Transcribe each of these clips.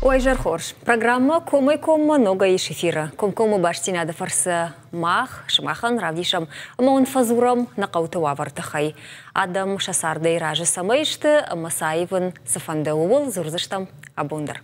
Уӕ хорз. Программӕ «Комӕй-коммӕ» ногӕй ис эфиры. Комкоммӕ бастдзинады фӕрцы мах, сымахӕн равдисӕм ӕмӕ уын фӕдзурӕм нӕ хъӕуты уавӕры тыххӕй. Адӕм сӕ цардӕй разы цӕмӕй сты ӕмӕ сӕ аивын цы фӕнды, ууыл дзурдзыстӕм абон дӕр.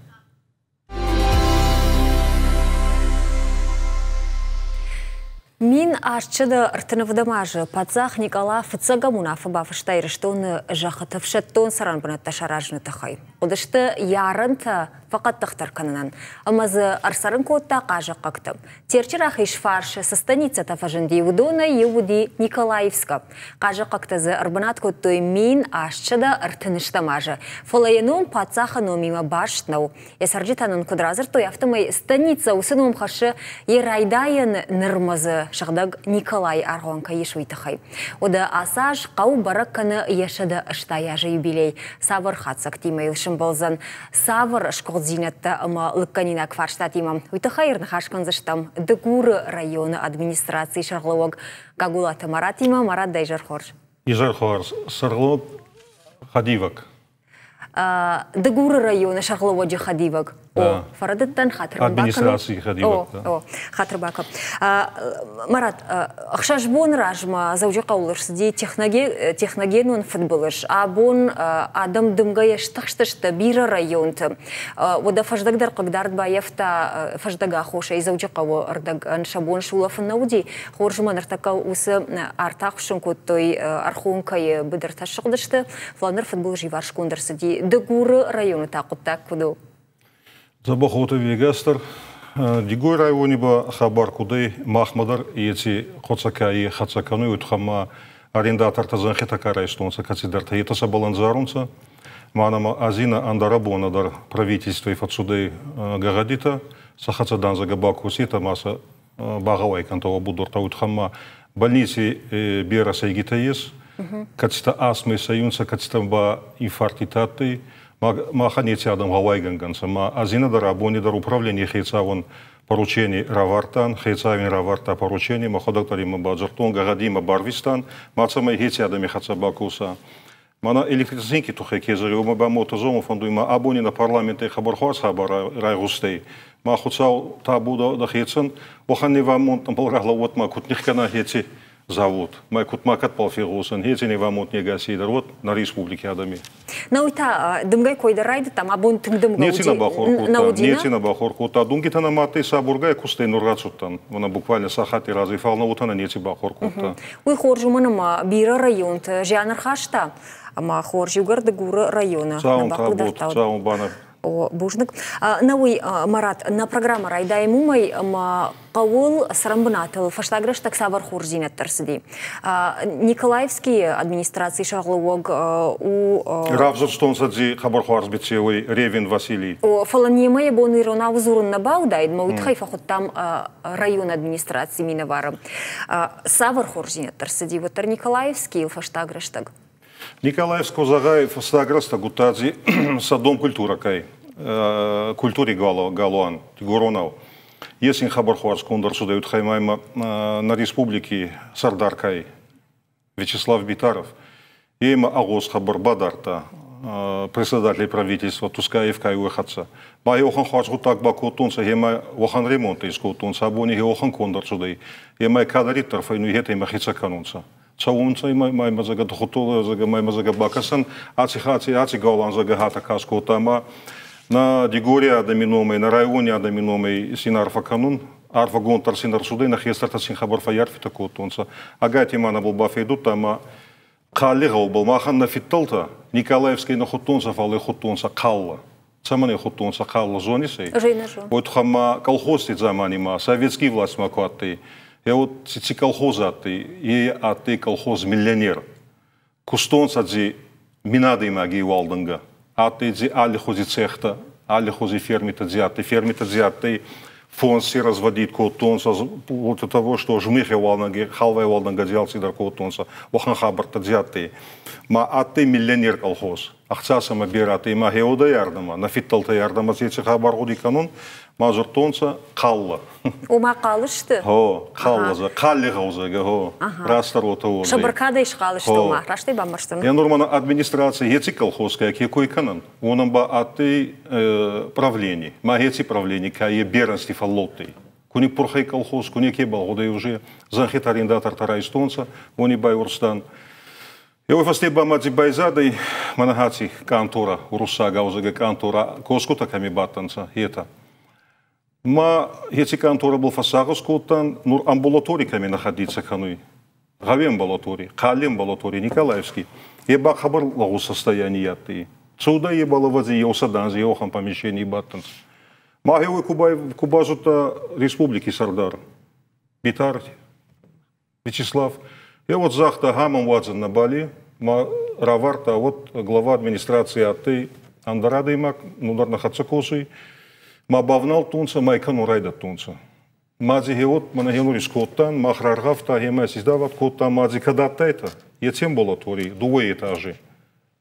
1835 азы паддзах Никъала фыццӕгӕм уынаффӕ бафыста Ирыстоны зӕххыты ӕфсӕддон цӕрӕнбынӕттӕ саразыны тыххӕй. Хъуыдысты йӕ арӕнтӕ фӕхъӕддыхдӕр кӕнынӕн ӕмӕ дзы ӕрцӕрын кодта хъазахъхъӕгты. Терчы рахиз фарсы цы станицӕтӕ фӕзынди, уыдонӕй иу уыди Николаевскӕ. Хъазахъхъӕгтӕ дзы ӕрбынат кодтой 1830 азы, фӕлӕ йӕ ном паддзахы номимӕ баст нӕу. Йӕ цӕрджытӕ нын куыд радзырдтой, афтӕмӕй станицӕ уыцы ном хӕссы йӕ райдайӕны нырмӕ дзы сыгъдӕг Николайы аргъуан кӕй ис, уый тыххӕй. Уӕдӕ ацы аз хъӕу бӕрӕг кӕны йӕ 180 азы юбилей. Цавӕр хатдзӕгтимӕ йыл сӕмбӕлдзӕн, цавӕр сгуыхтдзинӕдтӕ ӕмӕ лыггӕнинаг фарстатимӕ, уый тыххӕй ӕрныхас кӕндзыстӕм Дыгуры районы администрацийы сӕргълӕууӕг Гагулаты Маратимӕ. Марат, дӕ изӕр хорз. Изӕр хорз. Сӕргълӕууӕг хӕдивӕг. Дыгуры районы сӕргълӕууӕджы хӕдивӕг. О, фӕрӕдыдтӕн, хатыр Администрацийы хӕдивӕг. О, хатыр бакӕн. Марат, 6 боны размӕ Дзӕуджыхъӕуыл ӕрцыди техногенон фыдбылыз. Абон адӕм дымгӕйӕ стыхстысты бирӕ районты. Уӕдӕ фӕздӕг дӕр хъыгдард баййӕфта фӕздӕг аххосӕй Дзӕуджыхъӕуы ӕрдӕгӕн сӕ бон сулӕфын нӕ уыди. Хорз ма ныртӕккӕ уыцы арт ахуыссын кодтой, Архонкӕйы быдыртӕ ссыгъдысты. Фӕлӕ ныр фыдбылыз иварсгонд ӕрцыди. Дыгуры районы та хъуыддаг куыд у? Дзӕбӕхоты Вегас дӕр Дигой райони ба хабар кудӕй махмӕ дӕр еци хоцакӕй хӕццӕ кӕнуй, уотӕ ма арендатортӕ зӕнхитӕ ка райстонцӕ, кӕцидӕртӕ, етӕ сӕбӕл ӕндзарунцӕ. Мӕнӕ ӕзинӕ ӕндӕрӕбонӕ дӕр правительствой фӕццудӕй гӕгъӕдитӕ, сӕ хӕццӕ данзӕгӕ бакосетӕ ма сӕ багъӕуай кӕнтӕ уӕ будуртӕ, уотӕ ма больници берӕ сӕйгитӕ ес, кӕцитӕ астмӕй сӕйунцӕ, кӕцитӕ ба инфарктитӕ адтӕй. Махӕн еци адӕм гъӕуайгӕнгӕ нцӕ. Ма ӕзинӕ дӕр абони дӕр управлений хецауӕн поручени равардтан, хецауин равардта поручени, мӕхуӕдӕг дӕр имӕ бадзурдтон, гӕгъӕди имӕ барвистан, ма цӕмӕй еци адӕми хӕццӕ бакоса. Мӕнӕ электрицинки туххӕй ке зӕгъи, уомӕ ба мотозомо фӕндуй, ма абони нӕ парламентӕй хабархуарз хабар райгъустӕй. Ма Хуцау табу дӕхецӕн, уӕхӕн невамонт ралӕууӕд ма куд нихкӕна еци завод. Ма куд ма кӕдбал фегъосӕн, еци невамонт негӕси дӕр уод нӕ республики адӕми. Науи та дымгӕй кой дӕр райдыдтам, абон тынг дымгӕ Неци нӕ бахор кодта, неци нӕ бахор кодта. Дунгитӕ нӕ мадтӕй сабургай кустӕй нур рацудтан. Уна буквально сахати разӕй, фал нӕ неци бахор кодта. Уый хорз уымӕн ӕмӕ бирӕ районты зиан ӕрхаста, ӕмӕ хорз иугӕр Дыгуры районы Цӕуын табут, цӕуын бана. О, бузныг. Нӕ уый, Марат, нӕ программӕ райдайӕм уымӕй, ӕмӕ хъӕуыл цӕрӕнбынатыл фӕстаг рӕстӕг цавӕр хорздзинӕдтӕ ӕрцыди. Николаевскийы администрацийы сӕргълӕууӕг у... Равзӕрстонцӕ дзи хъӕбӕр хуарз биццеуй Ревин Василий. О, фӕлӕ немӕ йӕ бон иронау дзурын нӕ баудаид, мӕ уый тыххӕй фӕхуыдтам районы администрацийы минӕвары. Цавӕр хорздзинӕдтӕ ӕрцыди уӕддӕр Николаевскийыл фӕстаг рӕстӕг? Николаевск зӕгъай фӕстаг рӕстӕг удта сӕ дом культура кӕй культури галуан Дигоронау. Ес ин хабар хуарз конд ӕрцудӕй утхӕй ма нӕ республики сӕрдар кӕй Вячеслав Битаров. Ема агъоз хабар бадардта председатель правительства Тускаев кай уӕхӕццӕ. Ма еухан хуарз гъуддаг бакодтонцӕ, ема уӕхӕн ремонт искодтонцӕ, абони еуӕхӕн конд ӕрцудӕй. Ема кадӕриддӕр фӕйнуй хетӕй ма хецӕ кӕнунцӕ. Цӕунцӕ ма ма зӕгӕ дохтур зӕгӕ ма зӕгӕ бакӕсӕн, аци хаци аци галуан зӕгӕ хата кас кодта ма на Дигори адӕми номӕй, на райони адӕми номӕй син арфӕ кӕнун, арфӕгонд дӕр син ӕрцудӕй, нӕ хестӕртӕ син хабар фӕййарфитӕ кодтонцӕ. Ӕгайтима ма нӕбал бафедудта ма Хъалли гъӕубӕл махӕн нӕ фидтӕлтӕ Николаевскӕй нӕ худтонцӕ, фал ӕй худтонцӕ Хъалла. Цӕмӕн ӕй худтонцӕ Хъалла, зонис ӕй? Уой туххӕн ма колхозти дзамани ма советский власть ма ку адтӕй, е вот ци колхоз адтӕй, е адтӕй колхоз миллионер. Кустонцӕ дзи мин адӕймаги уалдӕнгӕ. Адтӕй дзи аллихузи цехтӕ, аллихузи фермитӕ дзи адтӕй. Фермитӕ дзи адтӕй фонси разводить кодтонцӕ, вот того, что жмыхе уалдӕнги, халвай уалдӕнгӕ дзи алцидӕр кодтонцӕ, уӕхӕн хабӕрттӕ дзи адтӕй. Ма адтӕй миллионер колхоз. Ӕхца сӕмӕ берӕ адтӕй, ма хеуодӕй ардӕмӕ, нӕ фидтӕлтӕй ардӕмӕ еци хабар гъуди кӕнун. Ма дзурдтонцӕ хъалла. Ома хъал сты? Гъо, хъалла, хъалли гъӕузӕгӕ, гъо, растдӕр уотӕ уодзӕй. Сӕ бӕркадӕй схъал сты, ома, растӕй бамбӕрстон? Е нур мӕнӕ администраци еци колхоз ке кой кӕнӕн, уонӕн ба адтӕй правлени. Ма еци правлени ка е берӕнсти фӕллодтӕй. Ку ниппурхӕй колхоз, ку неке багъудӕй уже, зӕнхитӕ арендатортӕ райстонцӕ, уони байурстан. Еуей фӕсте ба ма байзадӕй мӕнӕ аци къантора, уруссаг ӕвзагӕ къантора, косгутӕ кӕми бадтӕнцӕ, етӕ. Ма еци къанторабӕл фӕссагъӕс кодтан, нур амбулатори кӕми находиться кӕнуй. Гъӕуи амбулатори, Хъалли амбулатори, Николаевский. Е ба хъӕбӕр лӕгъуз состоянии адтӕй. Цудӕй ибӕл, ӕвӕдзи, еу 100 анзи еуӕхӕн помещении бадтӕнцӕ. Ма гъеуой ку базудта республики сӕрдар Битар Вячеслав, е вот загъта, гьамӕн уадзӕн нӕбали, ма равардта, вот глава администрации адтӕй ӕндӕр адӕймаг, нур дӕр нӕ хӕццӕ косуй, ма бавналдтонцӕ, ма кӕнун райдӕдтонцӕ. Ма дзи гъеуот мӕнӕ гъенур искодтан, мах раргъавта, гъема создавать кодтан, ма дзи кӕд адтайтӕ, еци амбулаторий дууӕ этажи.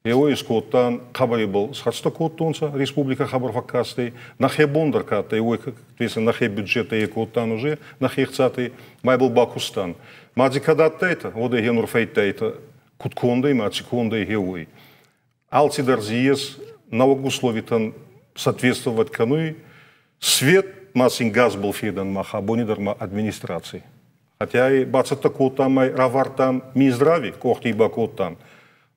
Еуей искодтан, хъӕбӕр схӕццӕ кодтонцӕ, республикӕ хъӕбӕр фӕккастӕй, нӕхе бон дӕр ка адтӕй, уой нӕхе бюджетӕй кодтан уже, нӕхе ӕхцатӕй, ма ибӕл бакустан. Ма дзи кӕд адтайтӕ, уӕд ӕй гъенур фӕйдтайтӕ, куд кондӕй ма ци кондӕй гъеуой. Алцидӕр дзи ес, нӕуӕг условитӕн соответствовать кӕнуй, свет ма син газбӕл федӕн мах абони дӕр ма администраци. Хотя и бацӕттӕ кодтан ма равардтан Минздрави къохти бакодтан.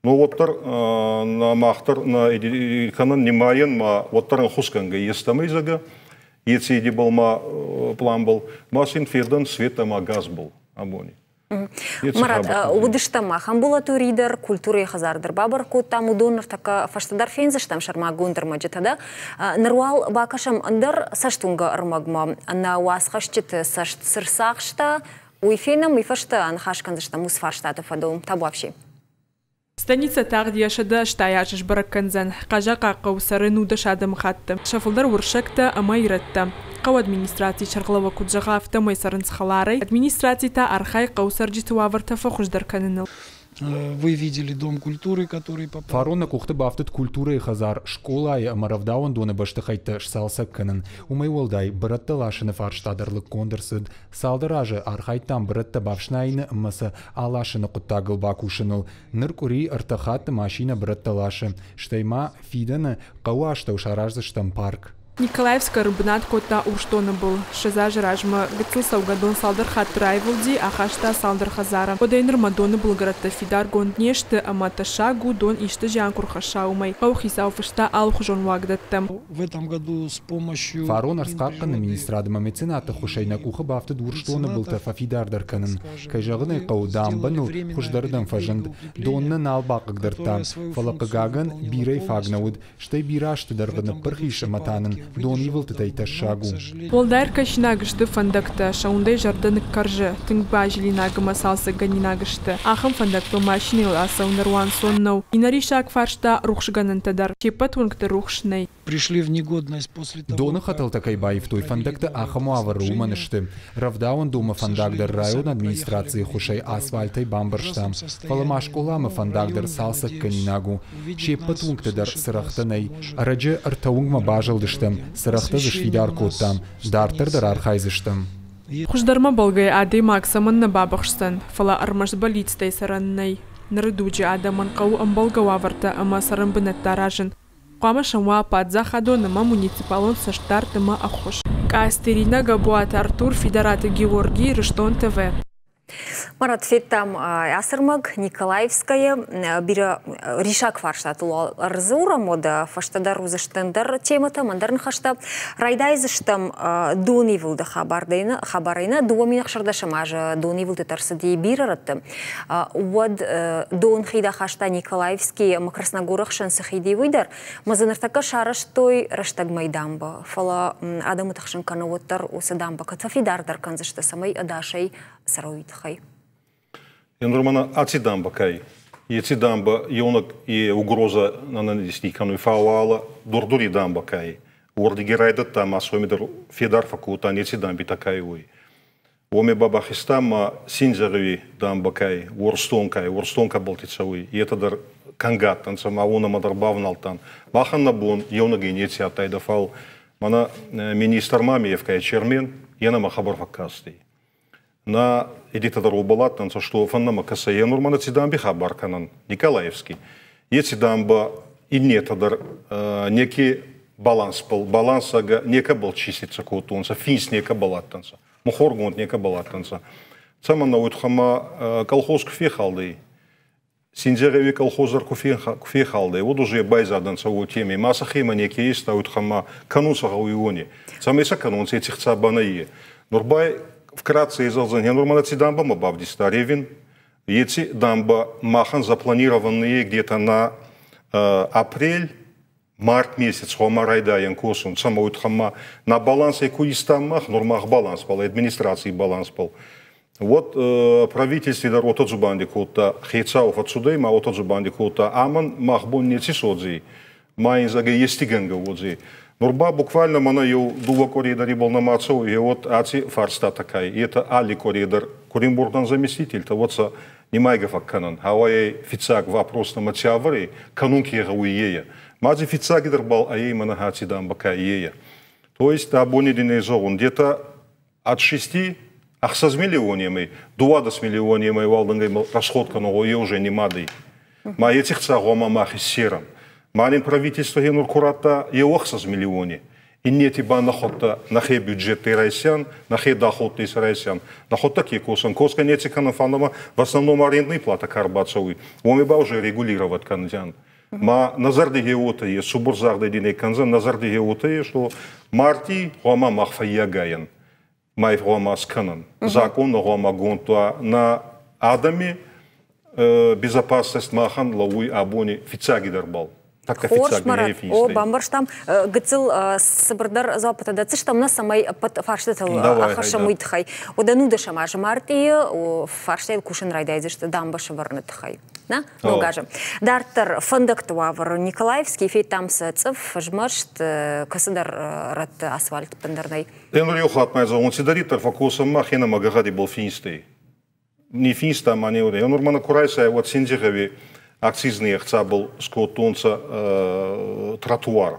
Но уӕддӕр на мах дӕр на кӕнӕн нимайӕн ма уӕддӕр ӕнхус кӕнгӕй естӕмӕй зӕгӕ, еци идебӕл ма планбӕл, ма син федӕн свет ӕма газбӕл абони. Марат, уыдыстӕм мах амбулатори дӕр, культурӕйы хӕдзар дӕр бабӕрӕг кодтам, уыдон ныртӕккӕ фӕстӕдӕр фендзыстӕм сӕрмагонд ӕрмӕджытӕ дӕ. Ныр уал бакӕсӕм ӕндӕр цӕстуынгӕ ӕрмӕгмӕ. Нӕ уацхӕсджыты цӕст цы рцахста, уый фенӕм, уый фӕстӕ аныхас кӕндзыстӕм уыцы фарстаты фӕдыл. Табуафси. Станицӕ тагъд йӕ 180 азы сбӕрӕг кӕндзӕн. Хъазахъаг хъӕу цӕры 19 адӕмыхатты. Сӕ фылдӕр уырыссӕгтӕ ӕмӕ ирӕттӕ. Хъӕуы администрацийы сӕргълӕууӕг куыд зӕгъы, афтӕмӕй цӕрынц хӕларӕй, администраци та архайы хъӕуы цӕрджыты уавӕртӕ фӕхуыздӕр кӕныныл. Вы видели Дом культуры, который попал. Фарон нӕ къухты бафтыд культурӕйы хӕдзар, скъолайы ӕмӕ рӕвдауӕндоны бӕстыхӕйттӕ сцалцӕг кӕнын. Уымӕй уӕлдай, бырӕттӕ ласыны фарста дӕр лыггонд ӕрцыд. Цалдӕр азы архайдтам бырӕттӕ бафснайыны ӕмӕ сӕ аласыны хъуыддагыл бакусыныл. Ныр къуыри ӕртӕ хатты машинӕ бырӕттӕ ласы. Стӕй ма фидӕны хъӕуы астӕу сараздзыстӕм парк. Николаевскы ӕрбынат кодта Урсдоны был. 20 азы размӕ гыццыл цӕугӕдон цалдӕр хатты раивылди, ахаста цалдӕр хӕдзары. Уӕдӕй нырмӕ доны былгӕрӕттӕ фидаргонд не сты ӕмӕ тӕссаг у, дон исты зиан куы рхӕсса, уымӕй. Хъӕуыхицау фыста алыхуызон уагдӕттӕм. В этом году с помощью Фарон ӕрдзхъахъхъӕны министрад ӕмӕ меценаты ӕххуысӕй нӕ къухы бафтыд Урсдоны былтӕ фӕфидардӕр кӕнын. Кӕй зӕгъын ӕй хъӕуы, дамбӕ ныл хуыздӕрдӕм фӕзынд. Дон нӕ нал бахъыгдардта, фӕлӕ, хъыгагӕн, бирӕ фаг нӕ уыд, стӕй бирӕ азты дӕргъы ныппырх ис ӕмӕ та нын донивылдтытӕй тӕссаг у. Уӕлдай ӕркӕсинаг сты фӕндӕгтӕ, сӕ уындӕй зӕрдӕ ныккӕрзы, тынг базилинаг ӕмӕ цалцӕггӕнинаг сты. Ахӕм фӕндӕгтыл машинӕйыл ацӕуын дӕр уанцон нӕу. Иннӕ риссаг фарста рухсгӕнӕнтӕ дӕр. Се ппӕт уынгты рухс нӕй. Пришли в негодность после того, Доны хӕтӕлтӕ кӕй баивтой, фӕндӕгтӕ ахӕм уавӕры уымӕн сты. Рӕвдауӕндонмӕ фӕндаг дӕр районы администрацийы ӕххуысӕй асфальтӕй бамбӕрзтам. Фӕлӕ ма скъоламӕ фӕндаг дӕр цалцӕггӕнинаг у. Се ппӕт уынгты дӕр цырӕгътӕ нӕй. Ӕрӕджы ӕртӕ уынгмӕ базылдыстӕм, цырӕгътӕ дзы сфидар кодтам. Дарддӕр дӕр архайдзыстӕм. Хуыздӕрмӕ бӕлгӕйӕ адӕймаг цӕмӕннӕ бабыхсдзӕн, фӕлӕ ӕрмӕст бӕллицтӕй цӕрӕн нӕй. Ныры дуджы адӕмӕн хъӕуы ӕмбӕлгӕ уавӕртӕ ӕмӕ цӕрӕнбынӕттӕ аразын. Хъуамӕ сӕм уа паддзахадон ӕмӕ муниципалон цӕстдард ӕмӕ ӕххуыс. Къацты Иринӕ, Габуаты Артур, Фидараты Георгий, Ирыстон ТВ. Марат, федтам ацы ӕрмӕг Николаевскӕйы бирӕ риссаг фарстатыл ӕрдзурӕм, уӕдӕ фӕстӕдӕр уыдзысты ӕндӕр темӕтӕм, ӕндӕр ныхӕстӕ. Райдайдзыстӕм донивылды хабарӕй нӕ 2016 азы донивылдтытӕ ӕрцыди бирӕ рӕтты. Уӕд дон хид ахаста Николаевский ӕмӕ Красногоры хсӕн цы хид и, уый дӕр. Ӕмӕ дзы ныртӕккӕ сарӕзтой рӕстӕгмӕ дамбӕ, фӕлӕ адӕмы тыхсын кӕны уӕддӕр уыцы дамбӕ кӕд фӕфидардӕр кӕндзысты, цӕмӕй ӕдасӕй цӕрой, тыххӕй. Нур мӕнӕ аци дамбӕ кӕй, еци дамбӕ еунӕг е угроза нанести кӕнуй, фал Дур-Дури дамбӕ кӕй. Уордиги райдӕдта ма соми дӕр федар фӕккодтан еци дамбитӕ кӕй уой. Уоми ба бахизтан ма Синдзӕгъи дамбӕ кӕй, Уорсдон кӕй, Уорсдон кӕбӕлти цӕуй, етӕ дӕр кӕнгӕ адтӕнцӕ ма уонӕмӕ дӕр бавналдтан. Махӕн нӕ бон еунӕгей неци адтайдӕ, фал Мӕнӕ министр Мамиев кӕй Чермен, е нӕмӕ хабар фӕккастӕй. На эдитор уобӕл адтӕнцӕ, что фӕннӕмӕ кӕсӕ, е нур мӕнӕ ци дамби хабар кӕнӕн, Николаевский. Еци дамба иннетӕ дӕр неке балансбӕл, балансага некӕбӕл числиться кодтонцӕ, финст некӕбӕл адтӕнцӕ, мухургонд некӕбӕл адтӕнцӕ. Цӕмӕннӕ, уой туххӕй ма колхоз ку фехалдӕй, Синдзӕгъеуи колхоз дӕр ку фехалдӕй, уӕд уже байзадӕнцӕ уотемӕй. Ма сӕхемӕ неке иста, уой туххӕй ма кӕнун сӕ гъӕуй уони. Цӕмӕй сӕ кӕнонцӕ, еци хца ба нӕййе. Нур ба вкратце зӕгъдзӕн, нур ма ци дамбӕмӕ бавдиста Ревин, еци дамба махӕн запланированные где-то на апрель, март месяц гъома райдайӕн косун, цӕмӕй уой туххӕй ма на балансӕй ку истам мах, нур мах балансбӕл, администраций балансбӕл. Вот правительстве дӕр уотӕ дзубанди кодта, хецау фӕццудӕй ма уотӕ дзубанди кодта, амӕн мах бон неци содзей, ма ин зӕгъгӕ ести гӕнгӕ уодзей. Нур ба буквально мӕнӕ еу дууӕ къуӕрей дӕр ибӕл нӕма цӕуй, вот аци фарстатӕ кай, етӕ алли къуӕрей дӕр куринбурдан заместительтӕ, вот сӕ нимайгӕ фӕккӕнӕн. Гьӕуай фиццаг вопрос нӕмӕ циавӕр кӕнун ке гъӕуй ее. Ма дзи фиццагидӕр бал ӕй мӕнӕ аци дамба ка ее. То есть абони дин ӕй зӕгъун, где-то от 6 6 миллионемӕй, 12 миллионемӕй уалдӕнгӕй расход кӕнун е уже нимадӕй. Ма еци хца гъома мах иссерӕн. Ма нин правительство хенур ку радта еу 6 миллиони. Иннети ба нӕхуӕдтӕ нӕхе бюджеттӕй райсиан, нӕхе доходтӕй райсиан. Нӕхуӕдтӕ ке косӕн, косгӕ неци кӕнӕн, фал в основном арендный плата ка ӕрбацӕуй, уоми ба уже регулировать кӕндзиан. Ма нӕ зӕрди гье уотӕ е, цубур загъдӕй дин ӕй кӕндзӕн, нӕ зӕрди гье уотӕ е, что марти гъуама мах фӕййагайӕн, май гъуама скӕнӕн. Закъон гъуама гонд уа на адӕми безопасность махӕн лӕууй абони фиццагидӕрбӕл. Тӕккӕ Хорз, фиццаг. Марат. О, бамбӕрстам. Гыццыл цыбырдӕр дзуаппытӕ дӕтдзыстӕм нӕ, цӕмӕй ӕппӕт фарстытыл Давай, ахӕссӕм, хайда. уый тыххӕй. Уӕдӕ 19-ӕм азы мартъийы фарстайыл кусын райдайдзысты дамбӕ сӕвӕрыны тыххӕй. На? Ног азы. Дарддӕр фӕндӕгты уавӕр. Николаевский федтам сӕ цъыф, змӕст, кӕцыдӕр рӕтты асфальт ӕппындӕр нӕй. Енур еу хатт ма зӕгъун, цидӕриддӕр фӕккосӕн мах, енӕмӕ гӕгъӕдибӕл финстӕй. Не финста ма не уодӕй. Енур мӕнӕ ку райсай, уӕд Синдзигъӕуи акцизный ӕхцабӕл скодтонцӕ тротуар.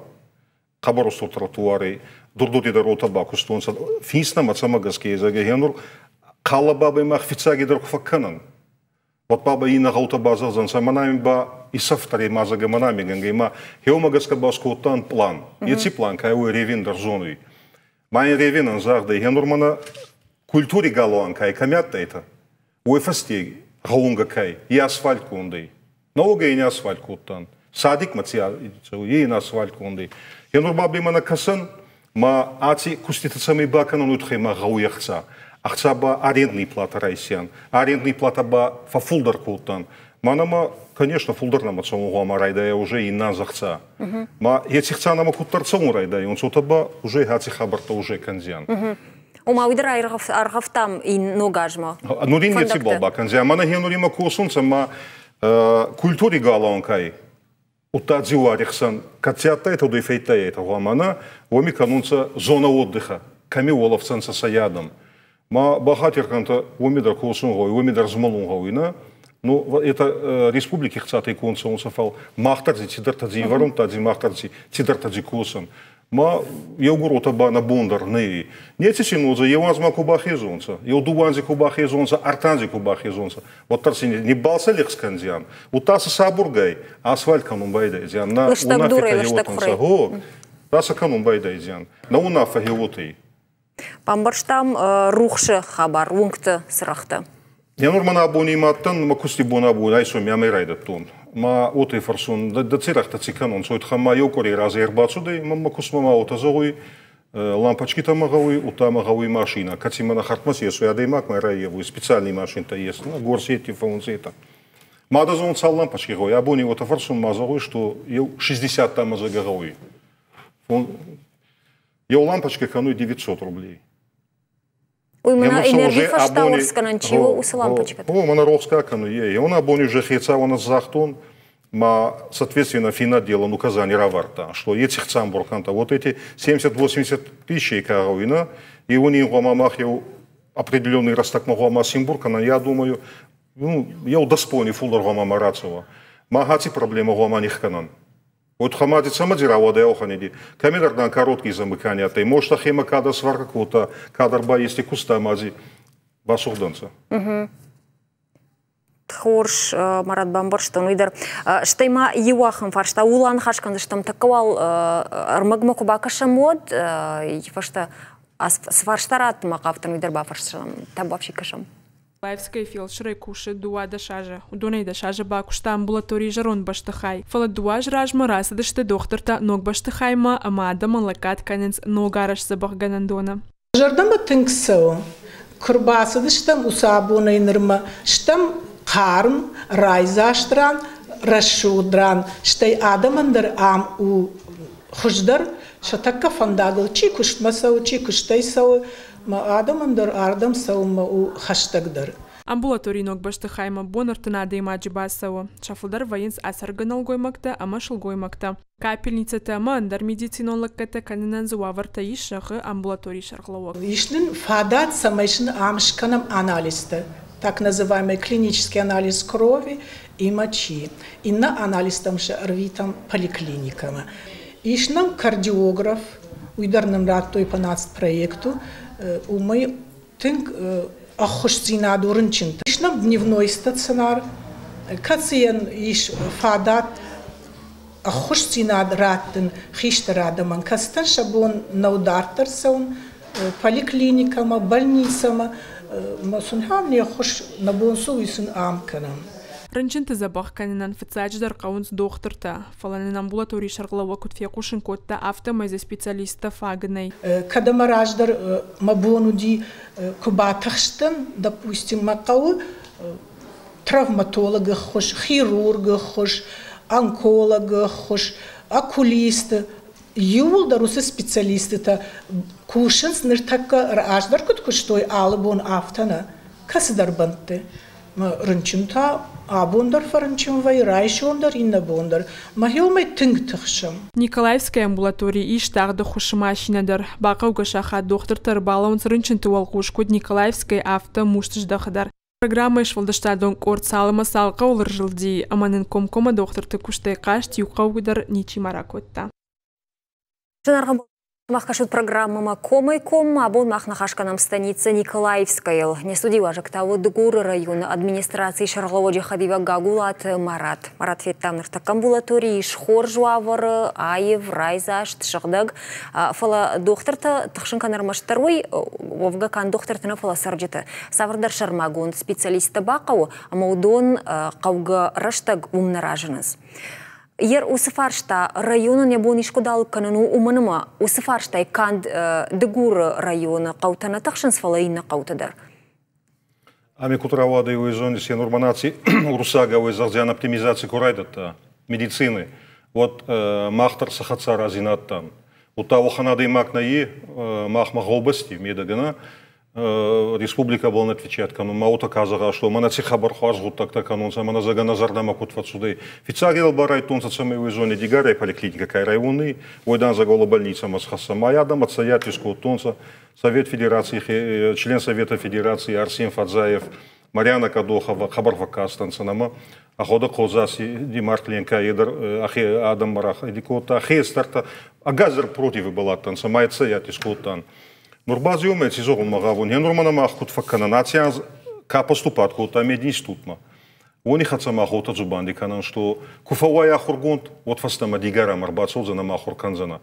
Хъӕбӕр устур тротуари Дурдути дӕр уотӕ бакустонцӕ. Финст нӕмӕ цӕмӕ гӕсгӕ, зӕгъгӕ, енур хъаллӕ бабӕй мах фиццагидӕр ку фӕккӕнӕн. Вот баба иннӕ гъӕутӕ базӕгъдзӕнцӕ, мӕнӕ ба исӕфтӕрей ма зӕгъгӕ мӕнӕ гӕнгӕй ма хеумӕ гӕсгӕ ба скодтан план. Еци план кай уой Ревин дӕр зонуй. Ма ин Ревинӕн загъдӕй, енур мӕнӕ культури галуан кай кӕми адтайтӕ, уой фӕсте гъӕунгӕ кай, и асфальт кондӕй. Нӕуӕгӕй ин асфальт кодтан. Садикмӕ ци цӕуй, е ин асфальт кондӕй. Енур бабӕй мӕнӕ кӕсӕн, ма аци куститӕ цӕмӕй бакӕнӕн, уой туххӕй ма гъӕуй ӕхца. Ӕхца ба арендный плата райсиан. Арендный плата ба фӕффулдӕр кодтан. Ма нӕмӕ, конечно, фулдӕр нӕмӕ цӕун гъуама райдайа уже иннӕ ӕхца. Ма еци хца нӕмӕ куддӕр цӕун райдайунцӕ, уотӕ ба уже аци хабӕрттӕ уже кӕндзиан. Ома уый дӕр аргъӕвтам ног азмӕ. Нур ин неци Фӕндӕгтӕ. бал бакӕндзиан. Мӕнӕ хенуримӕ косунцӕ ма культури галуан кай, удта дзиуари хсӕн кӕци адтайтӕ, уодой фӕйттайайтӕ гъуама нӕ, уоми кӕнунцӕ зона отдыха, кӕми уолӕфдзӕнцӕ сӕ адӕм. Ма бахатир кӕнтӕ, уоми дӕр косун гъӕуй, уоми дӕр змӕлун гъӕуй, нӕ? Ну, это республики хцатӕй конд цӕунцӕ, фал мах дӕр дзи цидӕртӕ дзи ивӕрун, дзи мах дӕр дзи цидӕртӕ дзи косӕн. Ма еугур уотӕ ба нӕ бон дӕр нӕй. Неци син уодзӕй, еу анзмӕ ку бахезонцӕ, еу дууӕ анзи ку бахезонцӕ, ӕртӕ анзи ку бахезонцӕ, уӕддӕр син ниббал сӕ лигъз кӕндзиан. Удта сӕ сабургай асфальт кӕнун байдайдзиан. На Лыстӕг дурӕй, унаффитӕ лыстӕг гье хурӕй. Гъо, та сӕ кӕнун байдайдзиан. Нӕ унаффӕ гье уотӕй. Бамбӕрстам. Рухсы хабар, уынгты цырӕгътӕ. Енур мӕн абони ма адтӕн, мӕ кусти бон абони айсоми амӕй райдӕдтон. Ма уотӕй фӕрсун, дӕ цирӕгътӕ ци кӕнун, уой туххӕй ма еу къуӕрей разӕй ӕрбацудӕй мӕ кустмӕ ма уотӕ зӕгъуй, лампочкитӕ ма гъӕуй, удта ма гъӕуй машина, кӕци мӕнӕ хӕрдмӕ си есуй адӕймаг ма раййевуй, специальный машинтӕ ес, на горсети фӕуунцӕ етӕ. Ма дӕ зон цал лампочки гъӕуй, абони уотӕ фӕрсун, ма зӕгъуй, что еу 60 тама зӕгъгӕ гъӕуй. Еу лампочка кӕнуй 900 рублей. Уый мӕнӕ энерги фӕстауӕрцгӕнӕн чи у, уыцы лампочкӕтӕ. О, мӕнӕ рохс ка кӕнуй, е. Он абони уже хецауӕн загътон, ма, соответственно, финотделан указание равардта, что эти хца ӕмбурд вот эти 70-80 тысяч ка гъӕуй, на, и они гъуама мах еу определенный рӕстӕгмӕ гъуама симбур кӕнӕн, я думаю, ну, еу 10 бони фулдӕр гъуама ма рацӕуа. Ма аци проблема гъуама нихкӕнӕн. Вот хамати цӕмӕдзи рауадӕй охӕнеди. Кӕмидӕр дан короткие замыкания адтӕй. Может, ӕхемӕ кадӕр сварка кодта, кадӕр ба ести куста ӕма дзи басугъдӕнцӕ. Хорз, Марат, бамбӕрстон уый дӕр. Стӕй ма иу ахӕм фарста. Ууыл аныхас кӕндзыстӕм, тӕккӕ уал ӕрмӕгмӕ куы бакӕсӕм, уӕд фӕстӕ цы фарста раттынмӕ хъавтӕн, уый дӕр бафӕрсӕм. Табуафси, кӕсӕм. Лаевская фелсырӕй кусы 12 азы. Уыдонӕй 10 азы бакуыста амбулаторийы зӕронд бӕстыхай. Фӕлӕ 2 азы размӕ рацыдысты дохтыртӕ ног бӕстыхаймӕ ӕмӕ адӕмӕн лӕггад кӕнынц ногарӕзт дзӕбӕхгӕнӕндоны. Зӕрдӕмӕ тынг цӕуы. Куы рбацыдыстӕм уыцы абонӕй нырмӕ, стӕм хъарм, райдзаст ран, рӕсугъд ран, стӕй адӕмӕн дӕр ам у хуыздӕр, сӕ тӕккӕ фӕндагыл чи куыстмӕ цӕуы, чи куыстӕй цӕуы, мӕ адӕмӕн дӕр ардӕм цӕуынмӕ у хӕстӕгдӕр. Амбулаторийы ног бӕстыхаймӕ бон 30 адӕймаджы бацӕуы. Сӕ фылдӕр вӕййынц ацӕргӕ нӕлгоймӕгтӕ ӕмӕ сылгоймӕгтӕ. Капельницӕтӕ ӕмӕ ӕндӕр медицинон лӕггӕдтӕ кӕнынӕн дзы уавӕртӕ ис, зӕгъы амбулаторийы сӕргълӕууӕг. Ис нын фадат, цӕмӕй сын ам скӕнӕм анализтӕ, так называемый клинический анализ крови и мочи. Иннӕ анализтӕм сӕ ӕрвитӕм поликлиникӕмӕ. Ис нӕм кардиограф, уый дӕр нын радтой по нацпроекту, уымӕй тынг ӕххуысдзинад у рынчынтӕ. Ис нӕм дневной стационар, кӕцыйӕн ис фадат ӕххуысдзинад раттын хистӕр адӕмӕн, кӕцытӕн сӕ бон нӕу дарддӕр цӕуын поликлиникӕмӕ, больницӕмӕ, ӕмӕ сын ахӕм не ххуыс нӕ бон цы у, уый сын ам кӕнӕм. Рынчынты дзӕбӕх кӕнынӕн фыццаджыдӕр хъӕуынц дохтыртӕ, фӕлӕ нын амбулаторийы сӕргълӕууӕг куыд фехъусын кодта, афтӕмӕй дзы специалисттӕ фаг нӕй. Кӕд ӕмӕ раздӕр мӕ бон уыди, куы батыхстӕн, допустим, мӕ хъӕуы травматологы ххуыс, хирургы ххуыс, онкологы ххуыс, окулисты, иууылдӕр уыцы специалистытӕ кусынц ныртӕккӕ раздӕр куыд куыстой алы бон, афтӕ нӕ, кӕцыдӕр бӕнтты. Рынчын та абон дӕр фӕрынчын вӕййы, райсом дӕр, иннӕ бон дӕр. Мӕхиуылмӕ тынг тыхсӕм. Николаевская амбулаторийы ис тагъды хуысы машинӕ дӕр. Бахъӕугӕ сахат дохтыртӕ ӕрбалӕууынц рынчынты уӕлхъус куыд Николаевскӕй, афтӕ Мустыздӕхы дӕр. Программӕйы сфӕлдыстадон къорд цалынмӕ цал хъӕуыл ӕрзылди, ӕмӕ нын комкоммӕ дохтырты куыстӕй хъаст иу хъӕуы дӕр ничима ракодта. Зынаргъ мах кӕсут программӕмӕ «Комӕй-коммӕ». Абон мах ныхас кӕнӕм станицӕ Николаевскӕйыл. Не студийы уазӕг та у Дыгуры районы администрацийы сӕргълӕууӕджы хӕдивӕг Гагулаты Марат. Марат, федтам ныртӕккӕ амбулаторийы ис хорз уавӕры, аив, райдзаст, сыгъдӕг. Фӕлӕ дохтыртӕ тыхсын кӕны ӕрмӕстдӕр уый, уӕвгӕ канд дохтырты нӕ, фӕлӕ цӕрджыты. Цавӕрдӕр сӕрмагонд специалисттӕ бахъӕуы, ӕмӕ уыдон хъӕугӕ рӕстӕг уым нӕ разынынц. Ер уыцы фарста районӕн йӕ бон искуы алыг кӕнын у, уымӕн ӕмӕ уыцы фарстайы канд Дыгуры районы хъӕутӕ нӕ тыхсынц, фӕлӕ иннӕ хъӕуты дӕр. Ами куд рауадӕй, уой зонис, е нурманаци уруссагау зӕгъдзиан оптимизаци ку райдӕдта медицины, уӕд мах дӕр сӕ хӕццӕ арази нӕ адтан. Удта уӕхӕн адӕймаг нӕййе махмӕ гъӕубӕсти медӕгӕнӕ республикӕ бон отвечать кӕнун, ма уотӕ ка зӕгъа, что мӕнӕ ци хабар хуарз гъуддӕгтӕ кӕнунцӕ, мӕнӕ зӕгъӕ нӕ зӕрдӕмӕ куд фӕццудӕй. Фиццаг барайдтонцӕ, цӕмӕй уой зони Дигарӕй поликлиникӕ ка райони, уой дан зӕгъӕ больницӕмӕ схӕсса. Ма адӕм цӕйати скодтонцӕ. Совет Федерации, член Совета Федерации Арсен Фадзаев, Марьяна Кадохова хабар фӕккастӕнцӕ нӕмӕ. Ахода Хозаси Димартленко едер ахе адам марах эдикота хестарта агазер против балаттанца ма цӕйати скодтан. Нур базиумӕ ци зӕгъунмӕ гъавун, е нур мӕнӕ мах куд фӕккӕнӕн, аци анз ка поступат кодта мединститутмӕ, уони хӕццӕ мах уотӕ дзубанди кӕнӕн, что ку фӕууай ахургонд, уӕд фӕстӕмӕ Дигарӕмӕ ӕрбацӕудзӕнӕ ӕма ахур кӕндзӕнӕ.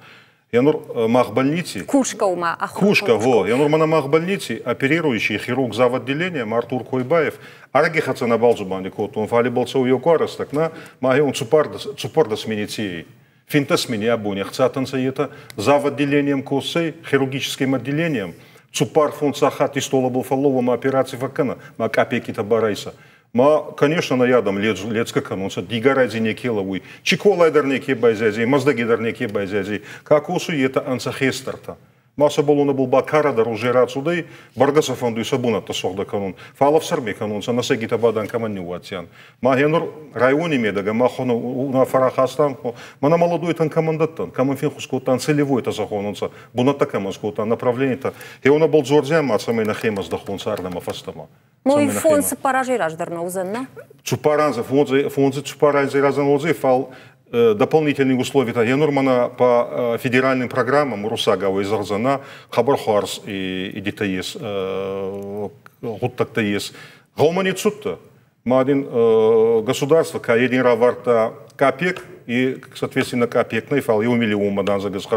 Я нур мах больницы. Кушка ума. Кушка, во. Я нур мана мах больницы, оперирующий хирург зав. Отделением Артур Койбаев, ӕрӕги хӕццӕ нӕбал дзубанди кодтон, фал ибӕл цӕуй еу рӕстӕг, на, ма он цуппӕрдӕс минити 15 мини абони ӕхцатӕнцӕ етӕ зав. Отделением косӕй, хирургическим отделением, цуппар-фондз сахатти столабыл фӕллоуӕ ма операци фӕккӕнӕ, ма капекитӕ барайсӕ. Ма, конечно, на ядам лецка кӕнунцӕ, Дигарӕй дзи неке лӕууй, Чиколай дӕр неке байзайдзӕй, Мӕздӕги дӕр неке байзайдзӕй. Ка косуй, етӕ ӕнцӕ хестӕртӕ. Ма сӕ болонӕбӕл ба карӕ дӕр уже рацудӕй, бӕргӕ сӕ фӕндуй сӕ бунӕттӕ сугъдӕ кӕнун. Фал ӕфсӕрми кӕнунцӕ, нӕ сӕгитӕ бадан кӕмӕн ниууадздзиан. Ма гьенур райони медӕгӕ мах унаффӕ рахастан, мӕнӕ молодойтӕн кӕмӕн дӕттӕн, кӕмӕн фенхус кодтан, целевойтӕ зӕгъонунцӕ, бунӕттӕ кӕмӕн скодтан, направленийтӕ. Хеуонӕбӕл дзордзиан ма цӕмӕй нӕхемӕ здӕхонцӕ ардӕмӕ фӕстӕмӕ. Ну и фонд цыппар азӕй раздӕр нӕ уыдзӕн, нӕ? Цуппар анзы, фондз, цуппар анзей раздӕр нӕ уодзӕй, фал Дополнительные условия я нормально по федеральным программам русаговой зӕгъдзӕнӕ хъӕбӕр хуарз идитӕ ес, гъуддӕгтӕ ес. Гъӕумӕ не цудтӕ. Ма дин государство ка един равардта копек и, соответственно, копек нӕ, фал еу миллион ма дан зӕгӕс.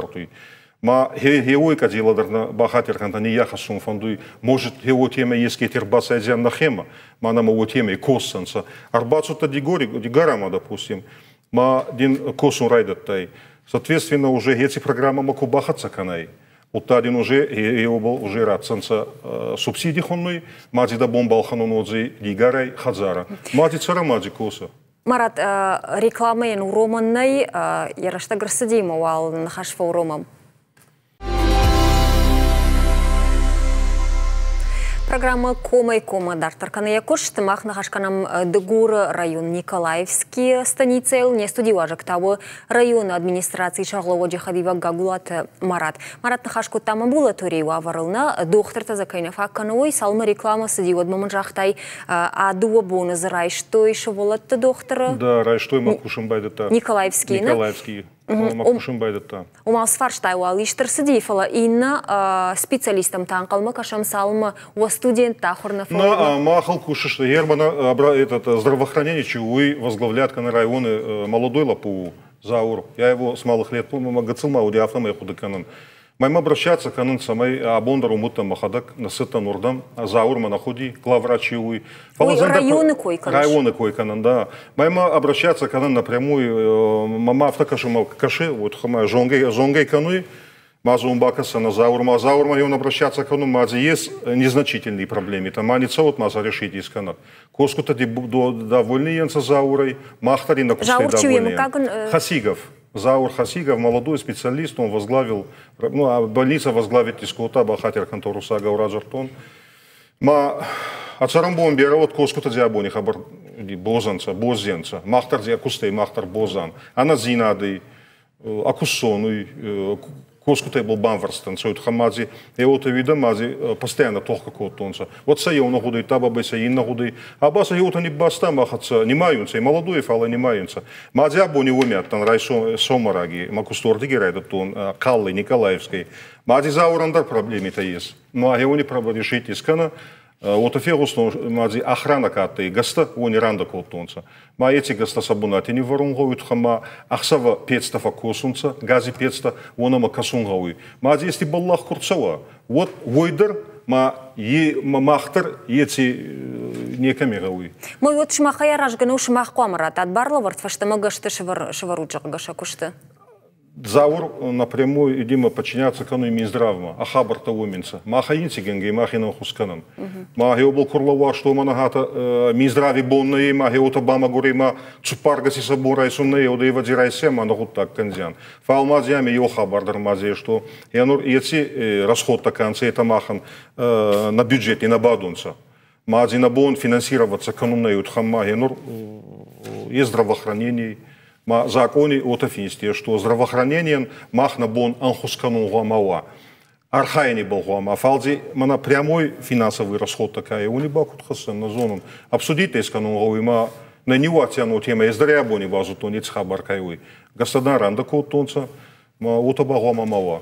Ма хеуой кадзила дӕр бахатир кӕнтӕ, не яхӕссун фӕндуй, может, хеуо темӕ еске ӕрбацӕйдзиан нӕхемӕ, ма нӕмӕ уо темӕ коссӕнцӕ. Ӕрбацудтӕ Дигори, Дигорама, допустим, ма дин косун райдӕдтай. Соответственно, уже еци программа ма ку бахӕццӕ кӕнай, удта дин уже еобал уже ратдзӕнцӕ субсиди хоннуй, ма дзи дӕ бон балхӕнун уодзӕй Дигарай хӕдзарӕ. Ма дзи цӕрӕ, ма дзи коса. Марат, рекламӕйӕн уромӕн нӕй, йӕ рӕстӕг ӕрцыди ӕмӕ уал ныхас фӕуромӕм. Программа «Комӕй-коммӕ» дарддӕр кӕны йӕ куыст. Мах ныхас кӕнӕм Дыгуры район Николаевский станицӕйыл. Не студийы уазӕг та у районы администрацийы сӕргълӕууӕджы хӕдивӕг Гагулаты Марат. Марат, ныхас кодтам амбулаторийы уавӕрыл, нӕ дохтыртӕ дзы кӕй нӕ фаг кӕны, уый. Цалынмӕ реклама цыди, уӕдмӕ мын загътай, а дыууӕ боны дзы райстой сывӕллӕтты дохтыры. Да, райстой, ма кусын байдыдта. Николаевскийы, нӕ? Николаевскийы. Ма кусын байдыдта. Ома сфарстай уал ист ӕрцыди, фӕлӕ иннӕ специалисттӕм та ӕнхъӕлмӕ кӕсӕм, цалынмӕ уӕ студенттӕ ахуыр нӕ фӕуой. На, махыл кусыс, Германа этот здравоохранение, уый возглавляет кӕны районы молодой лӕппу Заур. Я его с малых лет помню, гыццыл ма уыди, афтӕмӕй хъуыды кӕнын. Мӕм обращаться кӕнын, цӕмӕй абон дӕр уымыдтӕн мӕхӕдӕг, ныцыдтӕн уырдӕм, Зауырмӕ нӕ хуыди, главврачи уый. Уый районы кой кӕныс? Районы кой кӕнын, да. Мӕм обращаться кӕнын напрямую, мӕ афтӕ кӕсы, мӕ кӕсы, вот хӕмӕ зонгӕ, зонгӕ кӕнуй, ма зон бакӕсӕн Зауырмӕ, Зауырмӕ ён обращаться кӕнун, ма дзы есть незначительные проблемы, там ма не цӕуӕт, ма сӕ решить искӕнӕт. Косгутӕ довольны енца Заурой, мах дӕр иннӕ куыстӕй Заур чи у, йӕ довольны. мыггаг ын, Хасигов. Заур Хасигов, молодой специалист, он возглавил, ну, а больница возглавит искота, бахатир контору сага радзырдтон. Ма а цӕрӕнбон берӕ уӕд косгутӕ дзи абони хабар бозӕнцӕ, боззӕнцӕ. Мах дӕр дзи кустӕй, мах дӕр бозан. Ӕнӕзийнадӕй, акуссонуй, косгутӕй был бамвӕрстӕнцӕ, уотӕ ма дзи еуотӕ уидӕ, ма дзи постоянно тохка кодтонцӕ. Вот сӕ еу нӕ гъудӕй, та бабӕй сӕ иннӕ гъудӕй. А ба сӕ еутӕ ниббаста ма хӕццӕ нимайунцӕ, молодой, фалӕ нимайунцӕ. Ма дзи абони уоми адтӕн райсом сомараги, ма кустордиги райдӕдтон Хъаллай Николаевской. Ма дзи Заурӕн дӕр проблемитӕ ес. Ма хеуони проблеми решить искӕна. Уотӕ фегъустон, ма дзи охрана ка адтӕй, гӕстӕ уони рандӕ кодтонцӕ. Ма еци гӕстӕ сӕ бунати ниввӕрун гъӕуй, тухӕн ма ӕхсӕвӕ пецтӕ фӕккосунцӕ, гази пецтӕ, уонӕмӕ кӕсун гъӕуй. Ма дзи ести бӕллах ку рцӕуа, уӕд уой дӕр ма е мах дӕр еци некӕми гъӕуй. Мой уӕд сымахӕй аразгӕ нӕу, сымах хъуамӕ раттат барлӕвӕрд, фӕстӕмӕ гӕсты сӕвӕрут, зӕгъгӕ, сӕ куысты. Заур напрямую идима подчиняться кӕнуй Минздравмӕ, а хабӕрттӕ уоми нцӕ. Мах ӕй гӕнгӕй мах ин ӕнхус кӕнӕн. Ма хеобал курлауа, што ма нагата Минздрави бон нӕй, ма хеота бамӕгур ма цуппаргӕси сӕ бон райсун нӕй, ода ивӕдзи райсӕ ма нӕ гъуддаг кӕндзиан. Фал ма дзиами еу хабар дӕр ма зе, што енур еци расходтӕ кӕнцӕ, етӕ махӕн на бюджети нӕ бадунцӕ. Ма дзи на бон финансироваться кӕнун нӕй, утхӕн ма енур е здравоохранение, ма закони уотӕ финсти, што здравоохранениен мах на бон ӕнхус кӕнун гъуама уа. Архайӕни был гъуама. Фал дзи мана прямой финансовый расход такая, уни ба куд хӕссӕн, нӕ зонун. Обсудить искӕнун гъӕуй, ма нӕ ниууадздзиан уотемӕ, ӕз дӕр абони базудтон еци хабар кай уй. Гӕстӕ рандӕ кодтонцӕ, ма уотӕ ба гъуама ма уа.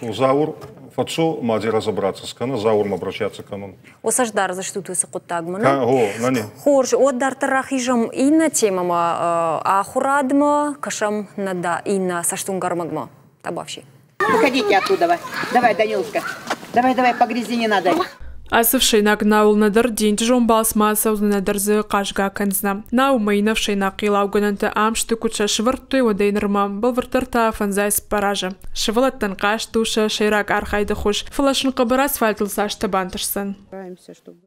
Заур фӕццо ма дзи разобраться скӕна, Заурмӕ обращаться кӕнун. Уӕ дардзыстут уыцы хъуыддагмӕ, нӕ? О, нӕ не. Хорз, уӕд дарддӕр рахизӕм иннӕ темӕмӕ, ахуырадмӕ, кӕсӕм нӕ да иннӕ цӕстуынгармӕгмӕ. Табуафси. Выходите оттуда. Давай, Данилушка. Давай, давай, по грязи не надо. Ацы ӕфсӕйнаг науыл нӕдӕр денджызон балцмӕ ацӕудзынӕ, нӕдӕр дзы хъазгӕ кӕндзынӕ. Нау ӕмӕ иннӕ ӕфсӕйнаг хъеллаугӕнӕнтӕ ам сты, куыд сӕ сӕвӕрдтой, уӕдӕй нырмӕ, бӕлвырддӕр та 54 азы. Сывӕллӕттӕн хъазт у сӕ сӕйраг архайды хуыз, фӕлӕ сын хъӕбӕр асфальтыл цастӕ бантысдзӕн.